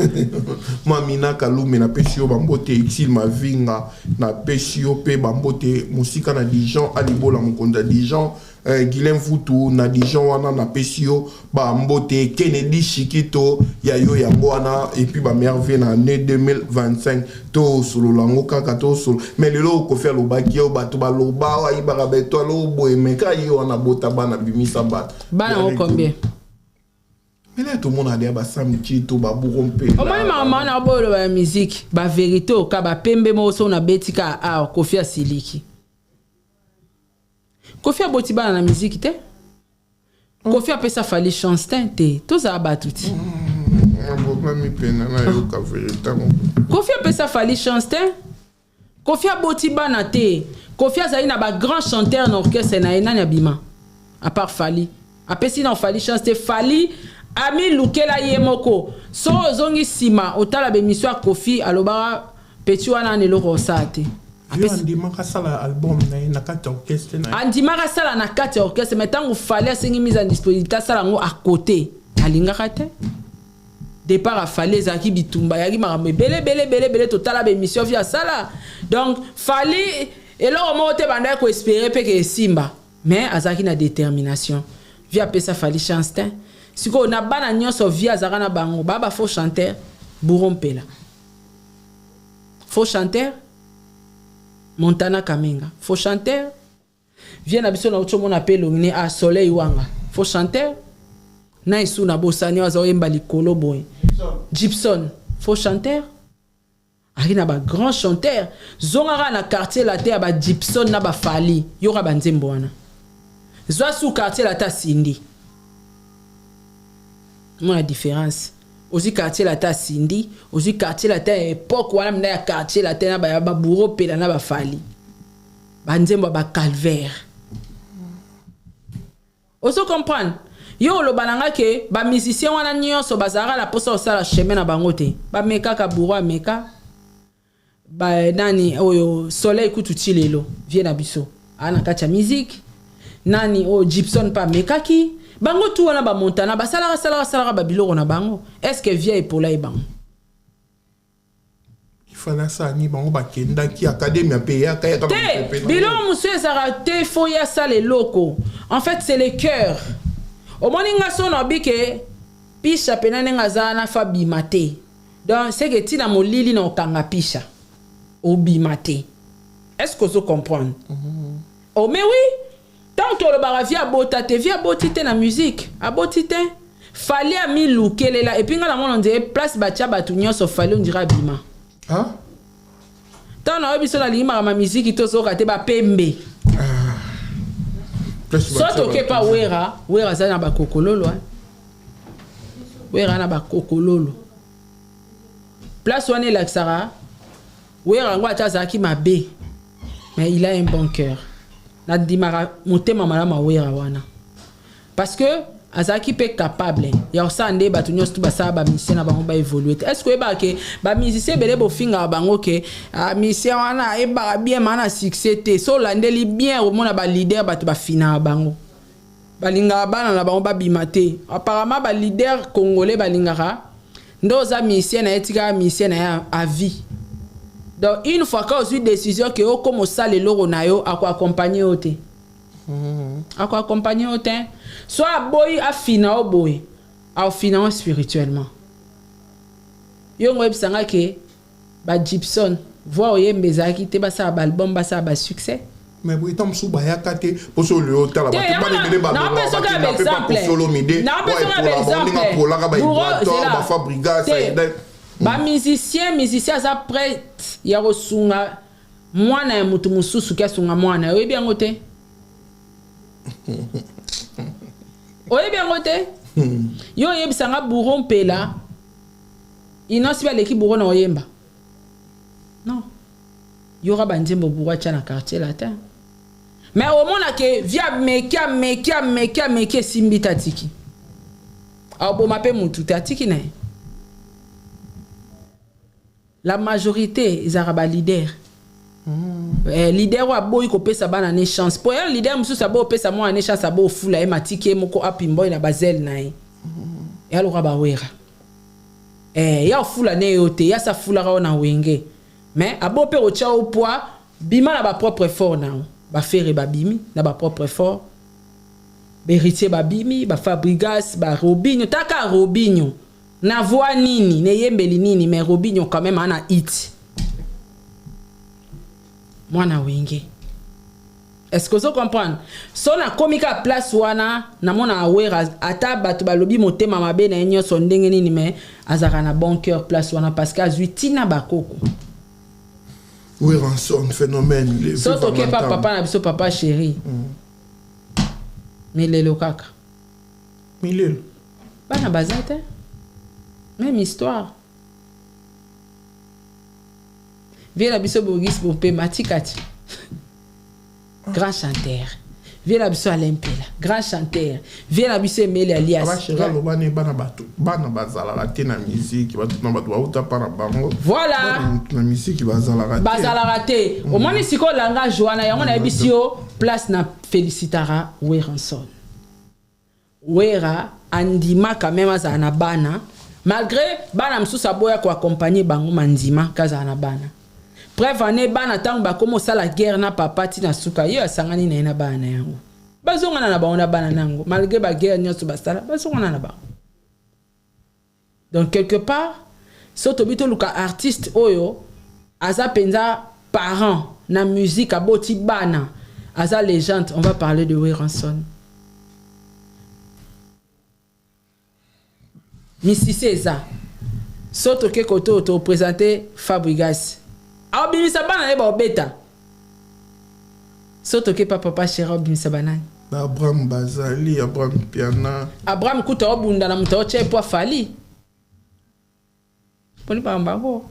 Mamina Kalume, napesi yo bambote. Exil Mavinga, napesi yo mpe bambote mosika na Dijon. Alibola, mokonzi ya Dijon, Guilin Futu na Dijon wana, napesi yo bambote. Kennedy Shikito ya yo yango wana. Et puis bamerveille na année 2025, tosolola yango kaka, tosolo. Mais lelo Kofi alobaki yo bato baloba ayibaka baétoile oyo boye, mais ka ye wana bota bana, bimisa bato. Bana ngo combien? Mele tomona deya basami to baburo mpe. Omoni makambo wana boyoloba ya musique, bavérité oka bapembe moko so nabeti kaka awa. Kofi asiliki. Kofi aboti bana na musique te. Kofi apesa Fally chance te te, tozala bato ti. Bokami pena nayoka vérité yango. Kofi apesa Fally chance te. Kofi aboti bana te. Kofi azali na bagrand chanteur na orchestre na ye. Nani abima à part Fally? Apesi na Fally chance te. Fally amilukela ye moko. So ozongi nsima, otala bémission ya Kofi, alobaka petit wana na eloko osala te. Yo andimaka asala album na ye na kati ya orchestre na ye. Andimaka asala na kati ya orchestre, mais ntango Fally asengi mise en disponibilité, asala yango à côté, alingaka te. Départ ya Fally ezalaki bitumba, eyaki makambo ebele ebele ebele ebele. Totala bémission vieux asala. Donc Fally eloko moko te bandaki koespérer mpe ke esimba, mais azalaki na détermination. Vieux apesa Fally chance te. Sikoyo na bana nyonso vieux azalaka na bango, baa bafaux chanteur. Bouro Mpela faux chanteur, Montana Kamenga faux chanteur. Vieux na biso nauti omona mpe elongi ne a Soleil Wanga faux chanteur, na esu na bosani oyo aza oyemba likolo boye, Gibson faux chanteur. Aki na bagrand chanteur, zonga kaka na Quartier Latin ya baGibson na baFally, yoka banzembo wana. Zwa su Quartier Latin asindi, mona différence. Ozwi Quartier Latin asindi, ozwi Quartier Latin ya époque wana mina ya Quartier Latin na baya baBouro Mpela na baFally, banzembo ya bacalvaire. Ozo comprendre? Yo oloba na nga ke bamusicien wana nyonso bazalaka na mposa kosala chemin na bango te. Bamekaka, Bouro ameka ba, nani oyo, Soleil kutu ti lelo vieux na biso aa na kati ya musique. Nani oyo, Gibson mpe amekaki. Bango tu wana bamontana basalaka salaka salaka babiloko na bango. Est ce que vieux epola ye bango? Ifale asala nini? Bango bakendaki académie mpe eyaka yaka. Te, biloko mosusu ezalaka te. Fo ye asala eloko, en fait c'est le cœur. Omoni nga so naobi ke Pisha pena ndenge aza wana, fa bima te. Donc c'est que ntina molili na okanga Pisha obima te. Est ce que ozo comprendre? Oh mais oui, tant tolobaka vieux abota te, vieux aboti te na musique, aboti te. Fally amilukelela. Et puis nga namona ondire place batia bato nyonso, Fally ondire abima. Ntango nayobi biso nalingi makambo ya miziki, tozoka te bapembe. So toke pa Wera, Wera aza na bakokololo. Wera na bakokololo, place wana elakisaka Wera yango. Ata azalaki mabe, mais il a un bon cœur. Nandimaka motema malamu ya Wera wana. Parce que azalaki mpe capable ya kosala nde bato nyonso tu basala bamusicien na bango baévolue te. Est ce que oyebaka ke bamusicien ebele bofingaka bango ke ah, musicien wana ayebaka bien maa na succès te? So olandeli bien, omona baleader bato bafinaka bango, balingaka bana na bango babima te. Apparemment baleader congolais balingaka nde oza musicien na ye, tikaka musicien na ye à vie. Donc une fois ka ozwi décision ke okoma osala eloko na yo, akoaccompagne yo te, akoaccompagne yo te. So aboyi afina yo boye, aofina yo spirituellement. Yo ngo oyebisanga ke bagibson voi oyemba ezalaki te, basala baalbum, basala basuccès. Mais boye ntango mosusu bayaka te mposo oyo otala Te, bato yango bana ebele naopesa kaka balongwaka ba mpe exemple. bakosolomide Naopesa kaka ba exemple. ndenge apolaka Bourreau, baibrator zela. bafabrigas. Te. Bamusicien, musicien aza prête ya kosunga mwana ya motu mosusu ke asunga mwana. Oyebi yango te, oyebi yango te. Yo oyebisanga Bouro Mpela inosi baleki Bouro na oyemba? Non, yoka banzembo Bouro atya na Quartier Latin. Mais omona ke vi ameki, ameki, ameki, ameki, esimbi te, atiki. Aoboma mpe mutu te, atiki na ye. La majorité ezalaka baleader. Leader oyo aboyi kopesa bana ne chance, po ya leader mosusu aboyi kopesa mwana ne chance, aboyi ofula ye, matiki ye moko apimboi na bazele na ye. Ya loka bawera, ya ofula ne yo te, ya safulaka yo na Wenge, mais abo mpe kotya yo poids. Bima na bapropre effort na yo. Bafere babimi na bapropre effort, Héritier babimi, bafabrigas, barobinho. Taka Robinho na voix nini, na eyembeli nini, mais Robinho quand même ana hit mwana Wenge. Est-ce que ozo comprendre? So nakomi kaka place wana, namona Awera, ata bato balobi motema mabe na ye nyonso ndenge nini, mais azalaka na bon cœur place wana, parce que azwi ntina bakoko. Werrason phénomène. So toke pa papa na biso, papa chéri, milelo kaka. Milelo. Bana baza te, même histoire. Vie na biso Bogis Bopema atikati grand chanteur. Vie na biso Alain Mpela, grand chanteur. Vie na biso Emeli Alias. Abasheri aloba ne bana bato, bana bazalaka te na miziki. Bato na bato bauta mpa na bango. Voilà. Bana na miziki bazalaka te. Bazalaka te. Omoni sikoyo langage wana, yango nayebisi yo place na félicitara Werrason. Wera andima quand même azala na bana, malgré bana mosusu aboya koaccompagne bango, mandima kazala na bana. Preuve ane, bana ntango bakómi osala guerre na papa, ntina suka ye asangani na ye na bana na yango, bazongana na bango na bana na yango, malgré baguerre nyonso basala, bazongana na bango. Donc quelque part, so tobi toluka artiste oyo aza mpenza parent na musique, aboti bana, aza légende, on va parler de Werrason. Misisi eza so toke kote oyo toprésente Fabrigas, aobimisa bana ye baobeta. So toke pa papa chéri, aobimisa banani? Ba Abraham bazali, Abraham Piana. Abraham kuta aobunda na moto aotya ye po afali mponi bango.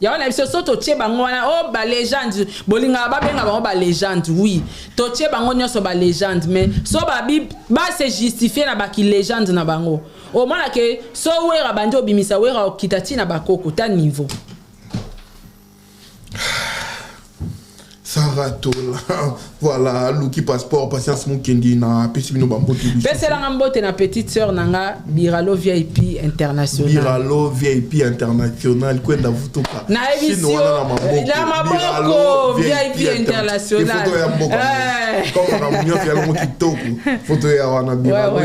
Yango na biso, so totie bango wana o balégende, bolingaka babenga bango balégende. Oui, totie bango nyonso balégende, mais so babi base justifie na baki légende na bango, omona ke so Wera bandi obimisa, Wera okita ntina bakoko ta niveau. Sarah Tola, voilà, Luki Passeport, Patience Mukendi na apesi bino bambote lisusu. Peselanga mbote na petite sœur na nga Biralo VIP International. Biralo VIP International kwenda vutuka. Nayebisi Chine wana na maboko. Na maboko, VIP International. Photo ya mboka. Comme makambo nyonso ya longo kitoko. Photo ya wana Biralo.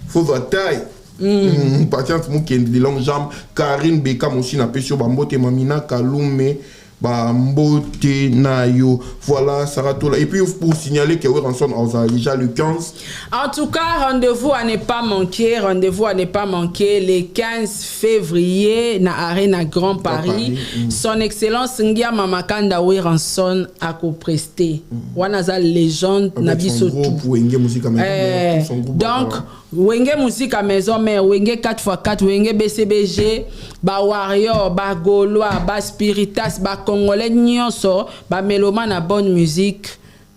Photo ya taille. Patience Mukendi de longue jambe, Karine Bekam aussi napesi yo bambote, Mamina Kalume bambote na yo. Voilà, Sarah Tola. Et puis pour signaler que Werrason aza déjà le 15. En tout cas, rendez-vous à ne pas manquer, rendez-vous à ne pas manquer le 15 février na Arena Grand Paris. Paris. Son Excellence Ngiama Makanda Werrason akoprester. Wana za légende na Avec son biso groupe tout. Wenge Musica Maison Mère, tout son groupe. Donc Wenge Musica Maison Mère, Wenge 4x4, Wenge BCBG, ba Warrior, ba Gaulois, ba Spiritas, ba Congolais nyonso, ba mélomane na bonne musique.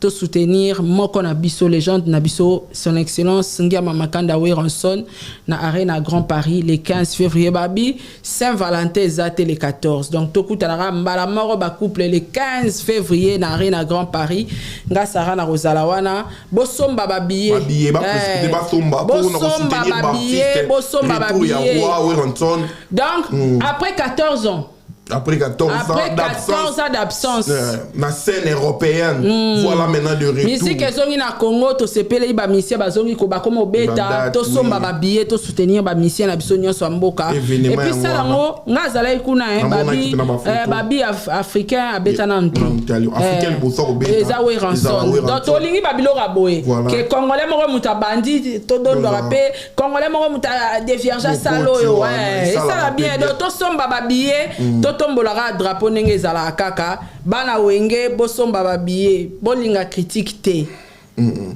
Tosoutenir moko na biso, légende na biso, Son Excellence Ngiama Makanda Werrason, na Arena Grand Paris le 15 février. Babi Saint-Valentin eza te le 14, donc tokutanaka mbala moko bacouple le 15 février na Arena Grand Paris. Nga Sara na kozala wana. Bosomba babillet. Babillet, baprécipité, basomba mpona Bosomba kosoutenir babillet, baartiste. Bosomba Retour ya babillet. roi Werrason. Donc après 14 ans, après 14 après ans 14 ans d'absence na scène européenne, voilà maintenant de retour. Musique ezongi na Congo, tosepeleli bamusiciens bazongi ko bakoma obeta. Badate, Tosomba oui. babillet, tosoutenir bamusiciens na biso nyonso ya mboka. Événement Et puis yango sala wana. yango, nga azalaki kuna, hein, Namonaki babi mpe na bafoto. babi africain abeta na ntu. Africain liboso akobeta. Eza Ezala Werrason. Werrason. Donc tolingi babiloko ya boye Voilà. ke Congolais moko moto abandi, todondwaka Tozala. mpe Congolais moko moto adévierge asala Mokoti oyo wana, ouais, esalaka esala mpe bien. bien. Donc tosomba babillet, totombolaka drapeau ndenge ezalaka kaka. Bana Wenge, bosomba babillet, bolinga critique te,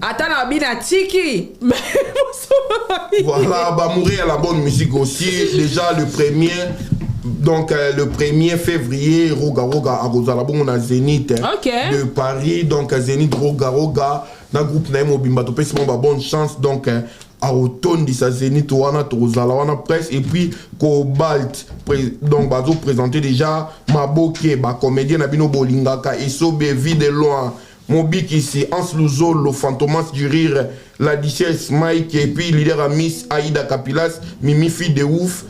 ata na babi na tiki, mais bosomba babillet. Voilà, bah, mourir à la bonne musique aussi. Déjà le premier, donc le 1er février, Roga Roga akozala bongo na Zénith, hein, de Paris. Donc Zénith, Roga Roga, na groupe na ye mobimba, topesi bango ba bonne chance. Donc akotondisa Zénith wana, tokozala wana presse. Et puis Cobalt, donc bazoprésenter déjà Maboke, bacomédien na bino bolingaka, Esobe, Vie de loin, Mobikisi, Hans Luzolo, Fantomas du Rire, la Duchesse Mike et puis leader à Miss Aïda Kapilas, Mimi fille de ouf.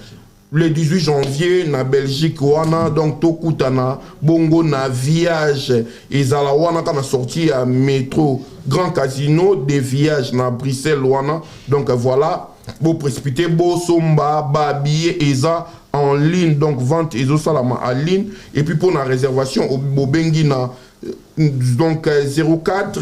Le 18 janvier, na Belgique, wana, donc tokutana, bongo na Viage, ezala wana kana sortie à métro, Grand Casino de Viage na Bruxelles wana. Donc voilà, bo précipité, bo somba, ba billet eza en ligne, donc vente ezosalama en ligne. Et puis pour la réservation, bobengi na donc 04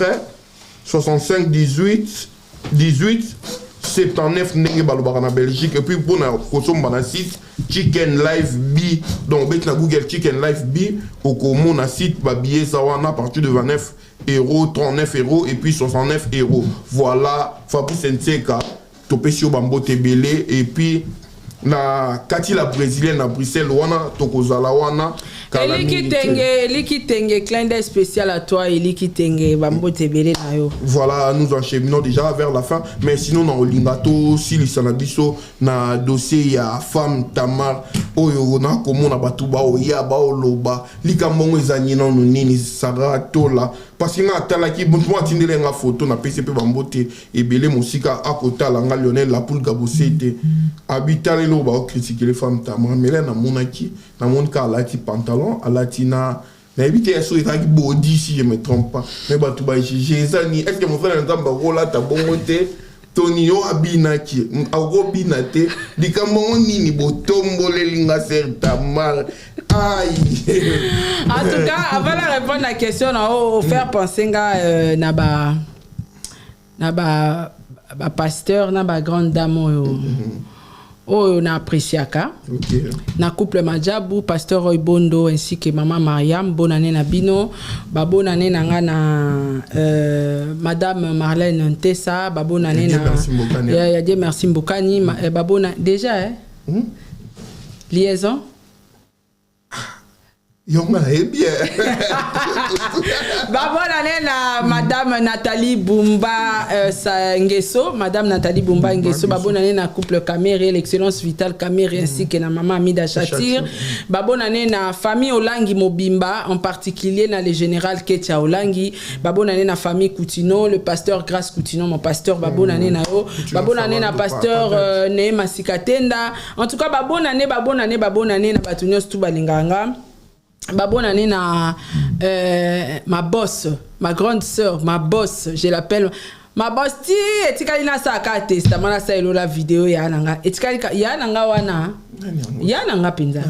65 18 18 79 ndenge balobaka na Belgique. Et puis mpona kosomba na site Chicken Live B, donc obeti na Google Chicken Live B, okomona site. Babillet eza wana à partir de 29 euros, 39 euros et puis 69 euros. Voilà, Fabrice Nseka, topesi yo bambote ebele. Et puis na kati la brésilienne na Bruxelles wana, tokozala wana kala Eliki mingi te. Tenge, Eliki Tenge, clin d'œil spécial à toi, Eliki Tenge, bambote ebele na yo. Voilà, nous enchaînons déjà vers la fin. Mais sinon, na olinga tosilisa na biso na dossier ya femme Tamar oyo na komona bato baoya baoloba likambo ngo ezali nanu nini, Sara Tola? Parce que nga atalaki moto mo atindeli nga photo, napesi mpe bambote ebele mosika akotala nga Lionel Lapoule Gabose te abitaleli oyo baokritikele femme Tamar. Mais namonaki, namoni ka alati pantalon, alati na, nayebi te soki ezalaki body, si je me trompe pas. Mais bato bajuge eza nini? Est ce que mosala na Nzambe akolata bongo te? Toni yo abinaki, akobina te? Likambo ngo nini botomboleli nga sœur Tamar? Ai. En tout cas, avant de répondre à la question, na o faire penser nga na ba pasteur na ba grande dame oyo oyo na appréciaka na couple Majabu, pasteur Roy Bondo ainsi que maman Mariam, bonne année na bino. Ba bonne année na nga na madame Marlène Ntessa, ba bonne année Dieu na merci Mbokani. Ya Dieu merci Mbokani. Ba bonne déjà, hein? Liaison. Yonga nayebi. Ba bonne année na madame Nathalie Bumba Ngeso, madame Nathalie Bumba Ngeso. Ba bonne année na couple Kamere, l'excellence Vital Kamere ainsi que na maman Amida Chatir. Ba bonne année na famille Olangi Mobimba, en particulier na le général Ketia Olangi. Ba bonne année na famille Coutinho, le pasteur Grâce Coutinho, mon pasteur, ba bonne année na yo. Ba bonne année na pasteur Neema Sikatenda. En tout cas, ba bonne année, ba bonne année, ba bonne année na bato nyonso tu balinganga. Ba bonne année na ma boss, ma grande sœur, ma boss, je l'appelle ma boss ti etikali nasalaka testament, nasala elola video ya na nga etikali ya na nga wana, ya na nga mpenza,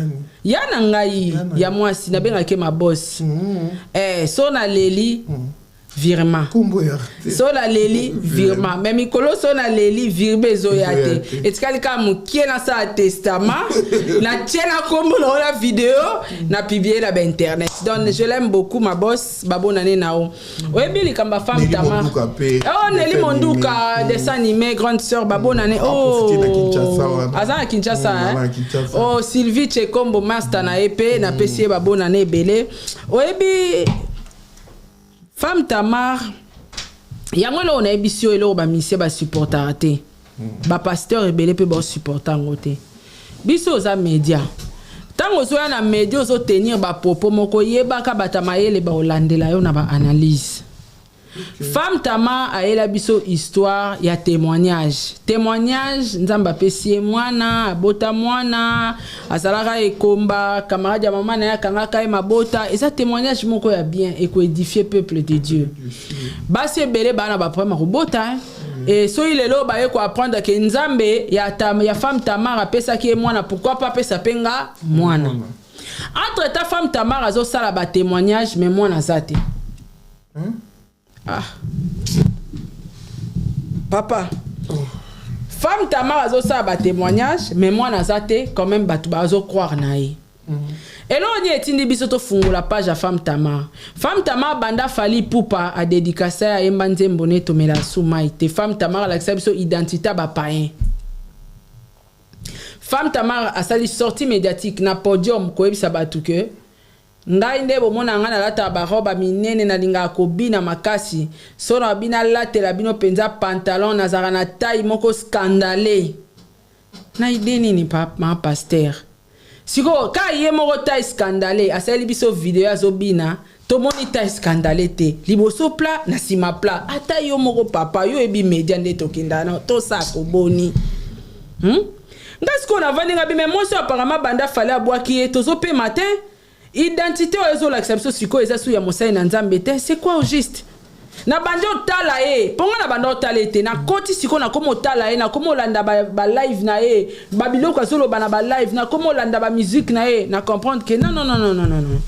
ya na ngai ya mwasi, nabengaki ma boss. So naleli virement, so naleli virement, mais mikolo so naleli virement ezoya te. Etikali kaka mokie nasala testament, natie na kombo na ola video na publie na bainternet. Donc je l'aime beaucoup, ma boss, babonane na yo. Oyebi likambo ya femme Tamar? Oh, Neli Monduka, dessin animé, grande sœur, babonane. Oh, aza na Kinshasa, hein? Oh, Sylvie Chekombo, master na ye mpe napesi ye babonane ebele. Oyebi femme Tamar? Yango eloko nayebisi yo, eloko bamisie basupportaka te, bapasteur ebele mpe baosupporta yango te. Biso oza média, ntango ozoya na média, ozotenir bapropos moko, yebaka bato ya mayele baolandela yo na baanalyse. Femme Tama ayela biso histoire ya témoignage. Témoignage, Nzambe apesi ye mwana, abota mwana, azalaka ekomba, camarade ya mama na ye akangaka ye mabota. Eza témoignage moko ya bien, ekoédifie peuple de Dieu. Basi ebele baa na baproblème ya kobota, hein. E soki lelo baye koapprendre ke Nzambe ya femme Tamar apesaki ye mwana, pourquoi pas apesa mpe nga mwana? Entre temps, femme Tamar azosala batémoignage, mais mwana aza te. Ah, papa, femme Tamar azosala batémoignage, mais mwana aza te. Quand même bato bazocroire na ye. Eloko nini etindi biso tofungola page ya femme Tamar? Femme Tamar, banda Fally Ipupa adédicacer ye, ayemba nzembo ne "Tomela su mai te", femme Tamar alakisa biso identité ya bapayen. Femme Tamar asali sortie médiatique na podium koyebisa bato ke ngai nde bomona ngai nalataka baroba minene, nalingaka kobina makasi, so na bino alatela bino mpenza pantalon, nazalaka na taille moko scandale. Na idée nini, ma pasteur? Sikoyo ka ye moko taille scandale, asaleli biso video, azobina, tomoni taille scandale te, liboso plat, na nsima plat. Ata yo moko papa, yo oyebi média nde tokendaka na tosala koboni, Nga sikoyo navandi, nga bime mwasi oyo apparemment banda Fally abwaki ye, tozopema te. Identité oyo ezolakisa biso sikoyo eza su ya mosali na Nzambe te. C'est quoi au juste? Na bandi otala ye, mpo nga na banda otala ye te. Nakoti sikoyo, nakomi otala ye, nakomi olanda balive na ye, babiloko azoloba na balive, nakomi olanda bamusique na ye, na comprendre ke non, non, non, non, non, non, non,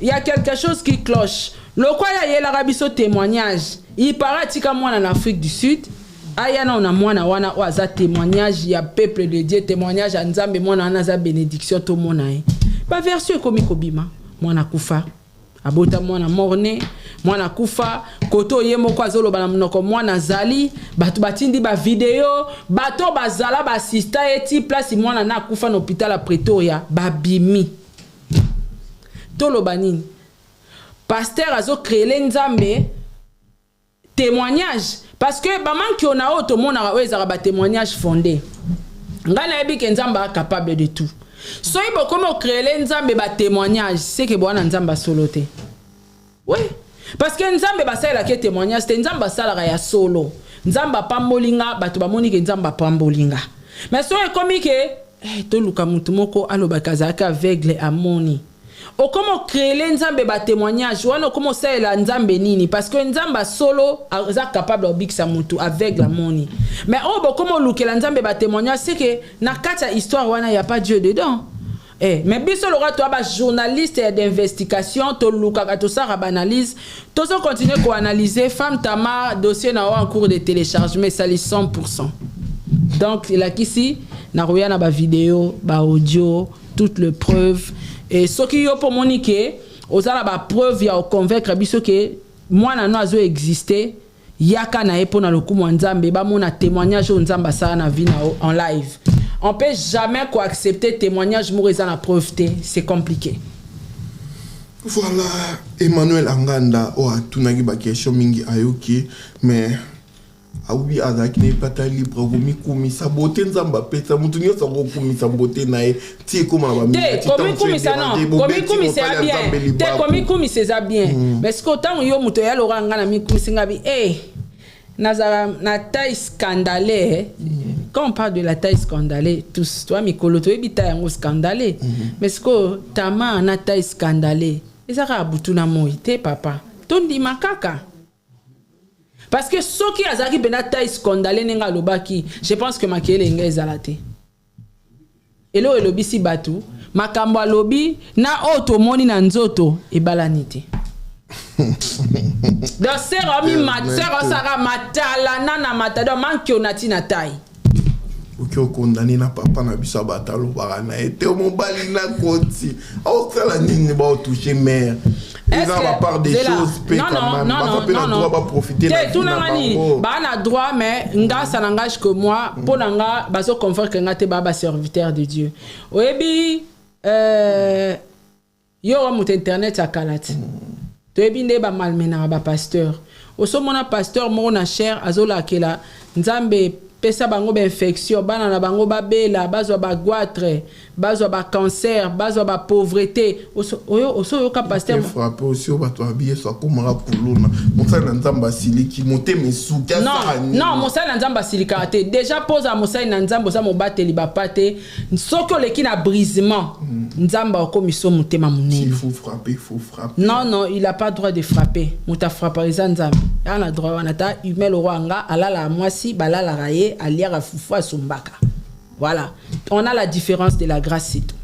il y a quelque chose qui cloche. Lokwa ye ayelaka biso témoignage, il paraît atika mwana na Afrique du Sud, aya nao na mwana wana oyo aza témoignage ya peuple de Dieu, témoignage ya Nzambe. Mwana wana aza bénédiction, tomona ye. Baversion ekomi kobima, mwana kufa, abota mwana mort-né, mwana akufa. Kote oye moko azoloba na monoko mwana azali, bato batindi bavideo, bato bazala baasista ye ti place mwana na akufa na hôpital ya Pretoria, babimi. Toloba nini? Pasteur azocréer Nzambe témoignage, parce que bamanki oyo na oyo tomonaka oyo ezalaka batémoignage fondé. Ngai nayebi ke Nzambe aza capable de tout. Soki bokomi ocréer Nzambe batémoignage, seke bwana Nzambe asolo te. Oui, parce que Nzambe basalelaki témoignage te. Nzambe asalaka ya solo. Nzambe apamboli nga, bato bamoni ke Nzambe apamboli nga. Mais soki ekomi ke toluka motu moko alobaka azalaki aveugle, amoni, okoma ocréer Nzambe batémoignage wana, okoma osalela Nzambe nini? Parce que Nzambe asolo aza capable obikisa motu aveugle amoni, mais oyo bokoma olukela Nzambe batémoignage, c'est que na kati ya histoire wana ya pas Dieu dedans. Mais biso lokola toya bajournaliste ya d'investigation, tolukaka, tosalaka baanalyse, tozocontinue koanalyse. Femme Tamar, dossier na yo en cours de téléchargement, esali 100. Donc elakisi nakoya na bavideo, baaudio, toutes les preuves. Et soki yo mpo omoni ke oza na bapreuve ya koconvaincre biso ke mwana no azoexiste, yaka na ye mpo na lokumu ya Nzambe, bamona témoignage oyo Nzambe asala na vie na yo en live. On peut jamais koaccepter témoignage moko eza na preuve te, c'est compliqué. Voilà, Emmanuel Anganda oyo atunaki baquestion mingi, ayoki, mais awubi azalaki na epata libre komikumisa bote. Nzambe apesa motu nyonso akokumisa bote na ye ti ekóma na te. Komikumisa, non, komikumisa ya bien te, komikumisa eza bien, mais sikoyo ntango yo moto oya lokola nga na mikumisi nga bi nazala na taille scandale. Quand on parle de la taille scandale, tous toi mikolo toyebi taille yango scandale. Mais sikoyo Tama na taille scandale eza kaka butu na moi te, papa, tondima kaka, parce que soki azalaki mpenza taille scandale ndenge alobaki, je pense que makeyele ngai ezala te. Eloko elobisi bato, makambo alobi na oyo tomoni na nzoto ebalani te. Donc sere sere osaka matalana na mata, donc mankiona ntina taille. Oki okondane na papa na biso ya bato, alobaka na ye te, mobali na koti aosala nini, baotouche mare, eza bapart des choses mpe quand même baza mpe na droit baprofite. Te, tunanga nini, baa na droit, mais nga, ça n'engage que moi. Mpo na nga, bazoconvaincre nga te. Baa baserviteur de Dieu. Oyebi, yo wa moto internet ya kala ti. Toyebi nde ba malmenaka ba pasteur. Osomona pasteur moko na chair azolakela Nzambe pesa bango ba infection, bana na bango babela, bazwa ba goitre, bazwa ba cancer, bazwa ba pauvrete. Oso oyo oso oyoka pasteur Te frappe aussi oyo bato babi Yesu akomaka kuluna. Mosali na Nzambe asiliki, motema esuki, asala Non, nini? non, mosali na Nzambe asilikaka te. Dejà po ozala mosali na Nzambe oza mobateli ba pate. Soki oleki na brisement, Nzambe akokomisa yo motema monene. S'il faut frapper, il faut frapper. Non, non, il a pas droit de frapper. Moto a frappaka eza Nzambe. Aza na droit wana ta humain lokola nga, alalaka mwasi, balalaka ye, aliaka fufu, asumbaka. Voilà. On a la différence de la grâce, c'est tout.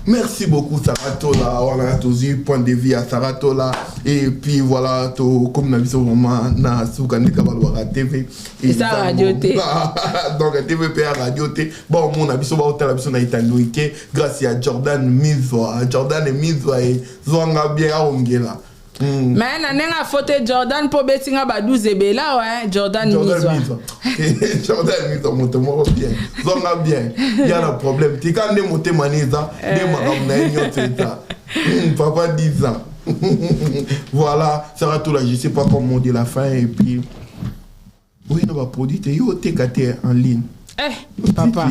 Merci beaucoup Sarah Tola. Voilà, tozui point de vue à Sarah Tola. Et puis voilà, to comme na biso vraiment na suka ndeka balobaka TV. Eza radio te. Donc TV pe ya radio te. Bon mona biso ba otala biso na itando ike grâce ya Jordan Mizwa. Jordan Mizwa et zwanga bien aongela. Mais na ndenge ya faute Jordan mpo obeti nga ba 12 ebele awa hein, Jordan Jordan Mizwa. Jordan Mizwa moto moko bien. Zonga bien. Ya na problème. Tika nde motema ne eza nde makambo na ye nyonso eza. Papa 10 ans. Voilà, Sarah Tola, je sais pas comment mot de la fin et puis oui na ba produit te yo oteka te en ligne. Eh, papa.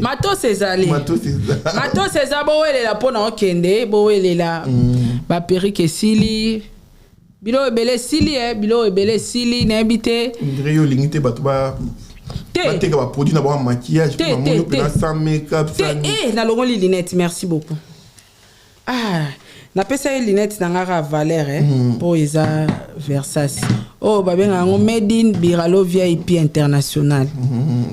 Matos ezali. Matos eza. Matos eza bowelela mpo na okende bowelela ba perruque esili biloko ebele esili eh, biloko ebele esili nayebi te. Ndre yo olingi te bato ba bateka ba produit na bango ya maquillage Te, mpo namoni te, mpena te. sans make-up Te, sans eh, nalongoli lunette merci beaucoup. Ah, napesa ye lunette na nga kaka valeur eh, mpo eza Versace oyo babengaka yango made in Biralo VIP international.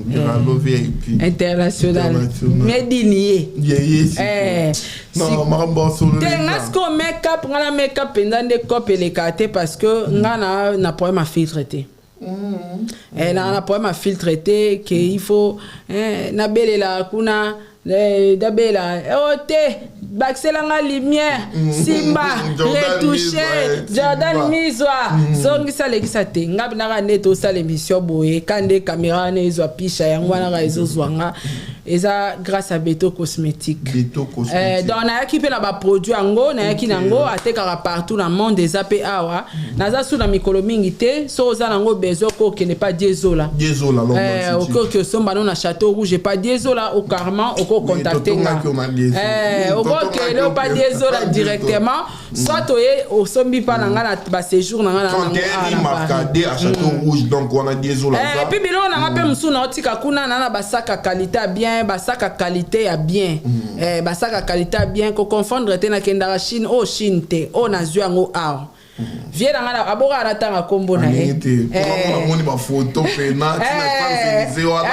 Biralo VIP international. International. Made in ye. Ye ye si. Eh, Non, makambo ya solo te eza. nga sikoyo make-up nga na make-up mpenza nde cope elekaka te parce que nga na problème ya filtre te. Eh, na problème ya filtre te ke il faut eh, nabelela kuna eh, nabela oh te bakisela nga lumière simba Jordan retouche Mizwa, eh, Jordan Simba. Mizwa zongisa lekisa te nga naka nde tosala émission boye ka nde caméra wana ezwa pisha yango wana kaka ezozwa nga eza grâce à Beto Cosmétique. Beto Cosmétique. Eh, donc nayaki mpe na baproduit yango nayaki nango atekaka partout na monde eza mpe awa naza su na mikolo mingi te so oza nango besoin ko okende pa Diezola. Diezola, London Eh, City. okoki osomba no na Château Rouge epa Diezola au Carman oko contacte nga. totongaki yo na Diezola. Eh, okokende Totongaki opa yo Diezola na directement soit oye osombi mpa na nga na baséjour na nga na nango 31 awa na Paris. Marcadé à Château Rouge donc wana Diezola Eh, za. et puis biloko na nga mpe mosusu naotika kuna na basaka qualité ya bien basaka qualité ya bien eh, basaka qualité ya bien koconfondre te nakendaka Chine oyo Chine te oyo nazwi yango awa vie na nga abokaka natanga nkombo na ye. Alingi te Eh, namoni bafoto pena tina Eh. Champs-Élysées wana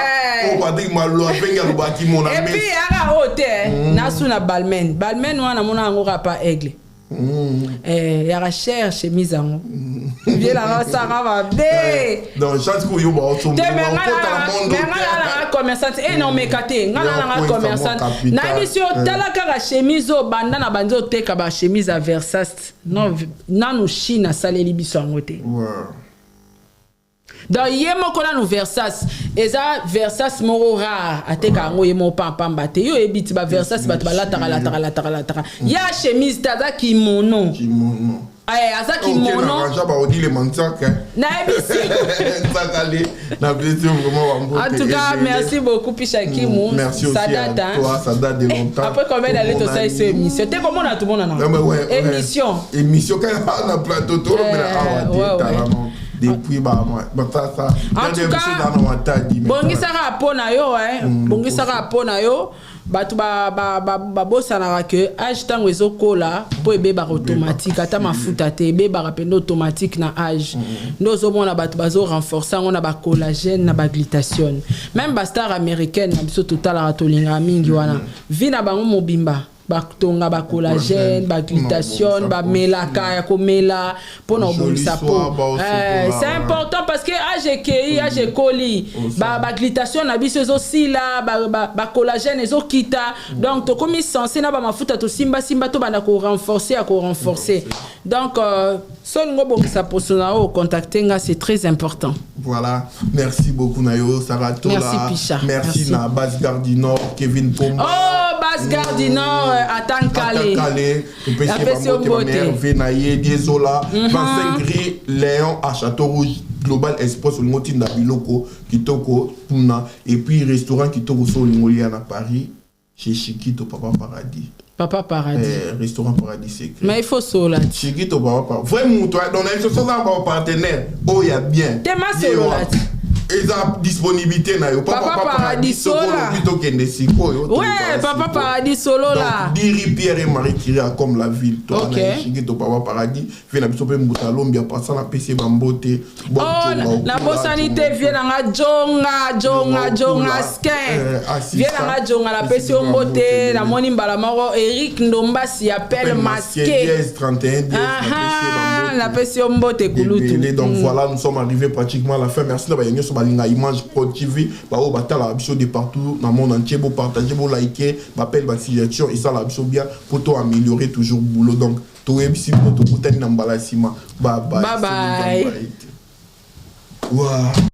oyo Patrick Malo abengi alobaki mona et puis yaka oyo te eh, nasu na Balmain Balmain wana namona yango kaka pa aigle. Eh, yaka cher chemise yango vie na nga osanga mabe. Donc chance koyo baosomba Te me nga nalanga commerçante e na omeka te nga nalanga Ya commerçante capital. nayebi si otala kaka chemise oyo banda na bandi oteka bachemise ya Versace Non, nanu Chine asaleli biso yango te. Donc ye moko nanu Versace eza Versace moko rare ateka yango ye moko pampamba te yo oyebi ti baVersace bato balataka lataka lataka lataka ya chemise te aza kimono. Eh, aza kimono. Kimono baodile manzaka Nayebisi. nzakale na pesi yo vraiment bambote En tout cas, ebele. merci beaucoup Picha Kimu. Merci aussi Ça à date, hein. toi, ça date de longtemps. Après combien d'années tu as cette émission? T'es comment on a tout le monde Non, mais ouais, ouais. Émission. Émission quand on a plateau tout le monde Eh, a ouais, ouais. depuis bah moi bah ça ça. En tout cas, bongisaka po na yo eh. Bongisaka po na yo bato babosanaka ke age ntango ezokola mpo ebebaka automatique ata mafuta te ebebaka mpenza automatique na age nde ozomona bato bazorenforce yango na bacollagène na baglutathione même bastar américaine na biso totalaka tolingaka mingi wana vie na bango mobimba batonga bacollagène baglutathione bamelaka ya komela mpona kobongisa po. Eh, c'est important parce que age ekei age ekoli baglutathione na biso ezosila bacollagène ezokita donc tokomi censé na bamafuta tosimbasimba tobanda korenforce ya korenforce donc so olingi obongisa poso na oyo contacte nga, c'est très important. Voilà, merci beaucoup Nayo, Sarah Tola. Merci, Picha. Merci, Merci. na Base Gare du Nord, Kevin Pomba. Oh, Base Gare du Nord, Atankale. Atankale, topesi ye Napesi yo bambote, mbote. bamerve na ye Diezola, 25 rue Léon à Château Rouge, Global Express, olingo tinda biloko kitoko kuna, et puis restaurant kitoko so olingo lia na Paris, chez Chiquito Papa Paradis. Papa Paradis. Eh, restaurant Paradis secret. Mais il faut sola. Chiquito Papa Paradis. Vrai mutu, donc na biso soza ba partenaire oyo ya bien. Te ma Ye solola wa. ti. Eza disponibilité na yo. Papa Paradis soko sola. olobi tokende sikoyo. Ouais, tozala Papa sikoyo. Paradis solola. Donc, Diri Pierre et Marie Curie comme la ville. Toi, Ok. na Chiquito Papa Paradis, vie na biso pe mbuta lombi apasa na pesi bambote. Bob Oh, Djonga, Okula, nabosani te Djonga. vie na nga jonga jonga Djonga, jonga Okula, skin assistant. vie na nga jonga napesi yo mbote, namoni mbala moko Eric Ndombasi appel masqué. Dièse 31 dièse, Aha, napesi yo mbote kulutu. Ebele. Donc voilà, nous sommes arrivés pratiquement à la fin. Merci na baye nyonso balinga Image Pro TV, baoyo batalaka biso de partout na monde entier, bopartage, bolike, bapele, basuggestion esalaka biso bien po to améliorer toujours boulot. Donc toyebisi bino, tokutani na mbala nsima. Bye bye. Bye bye. Wow.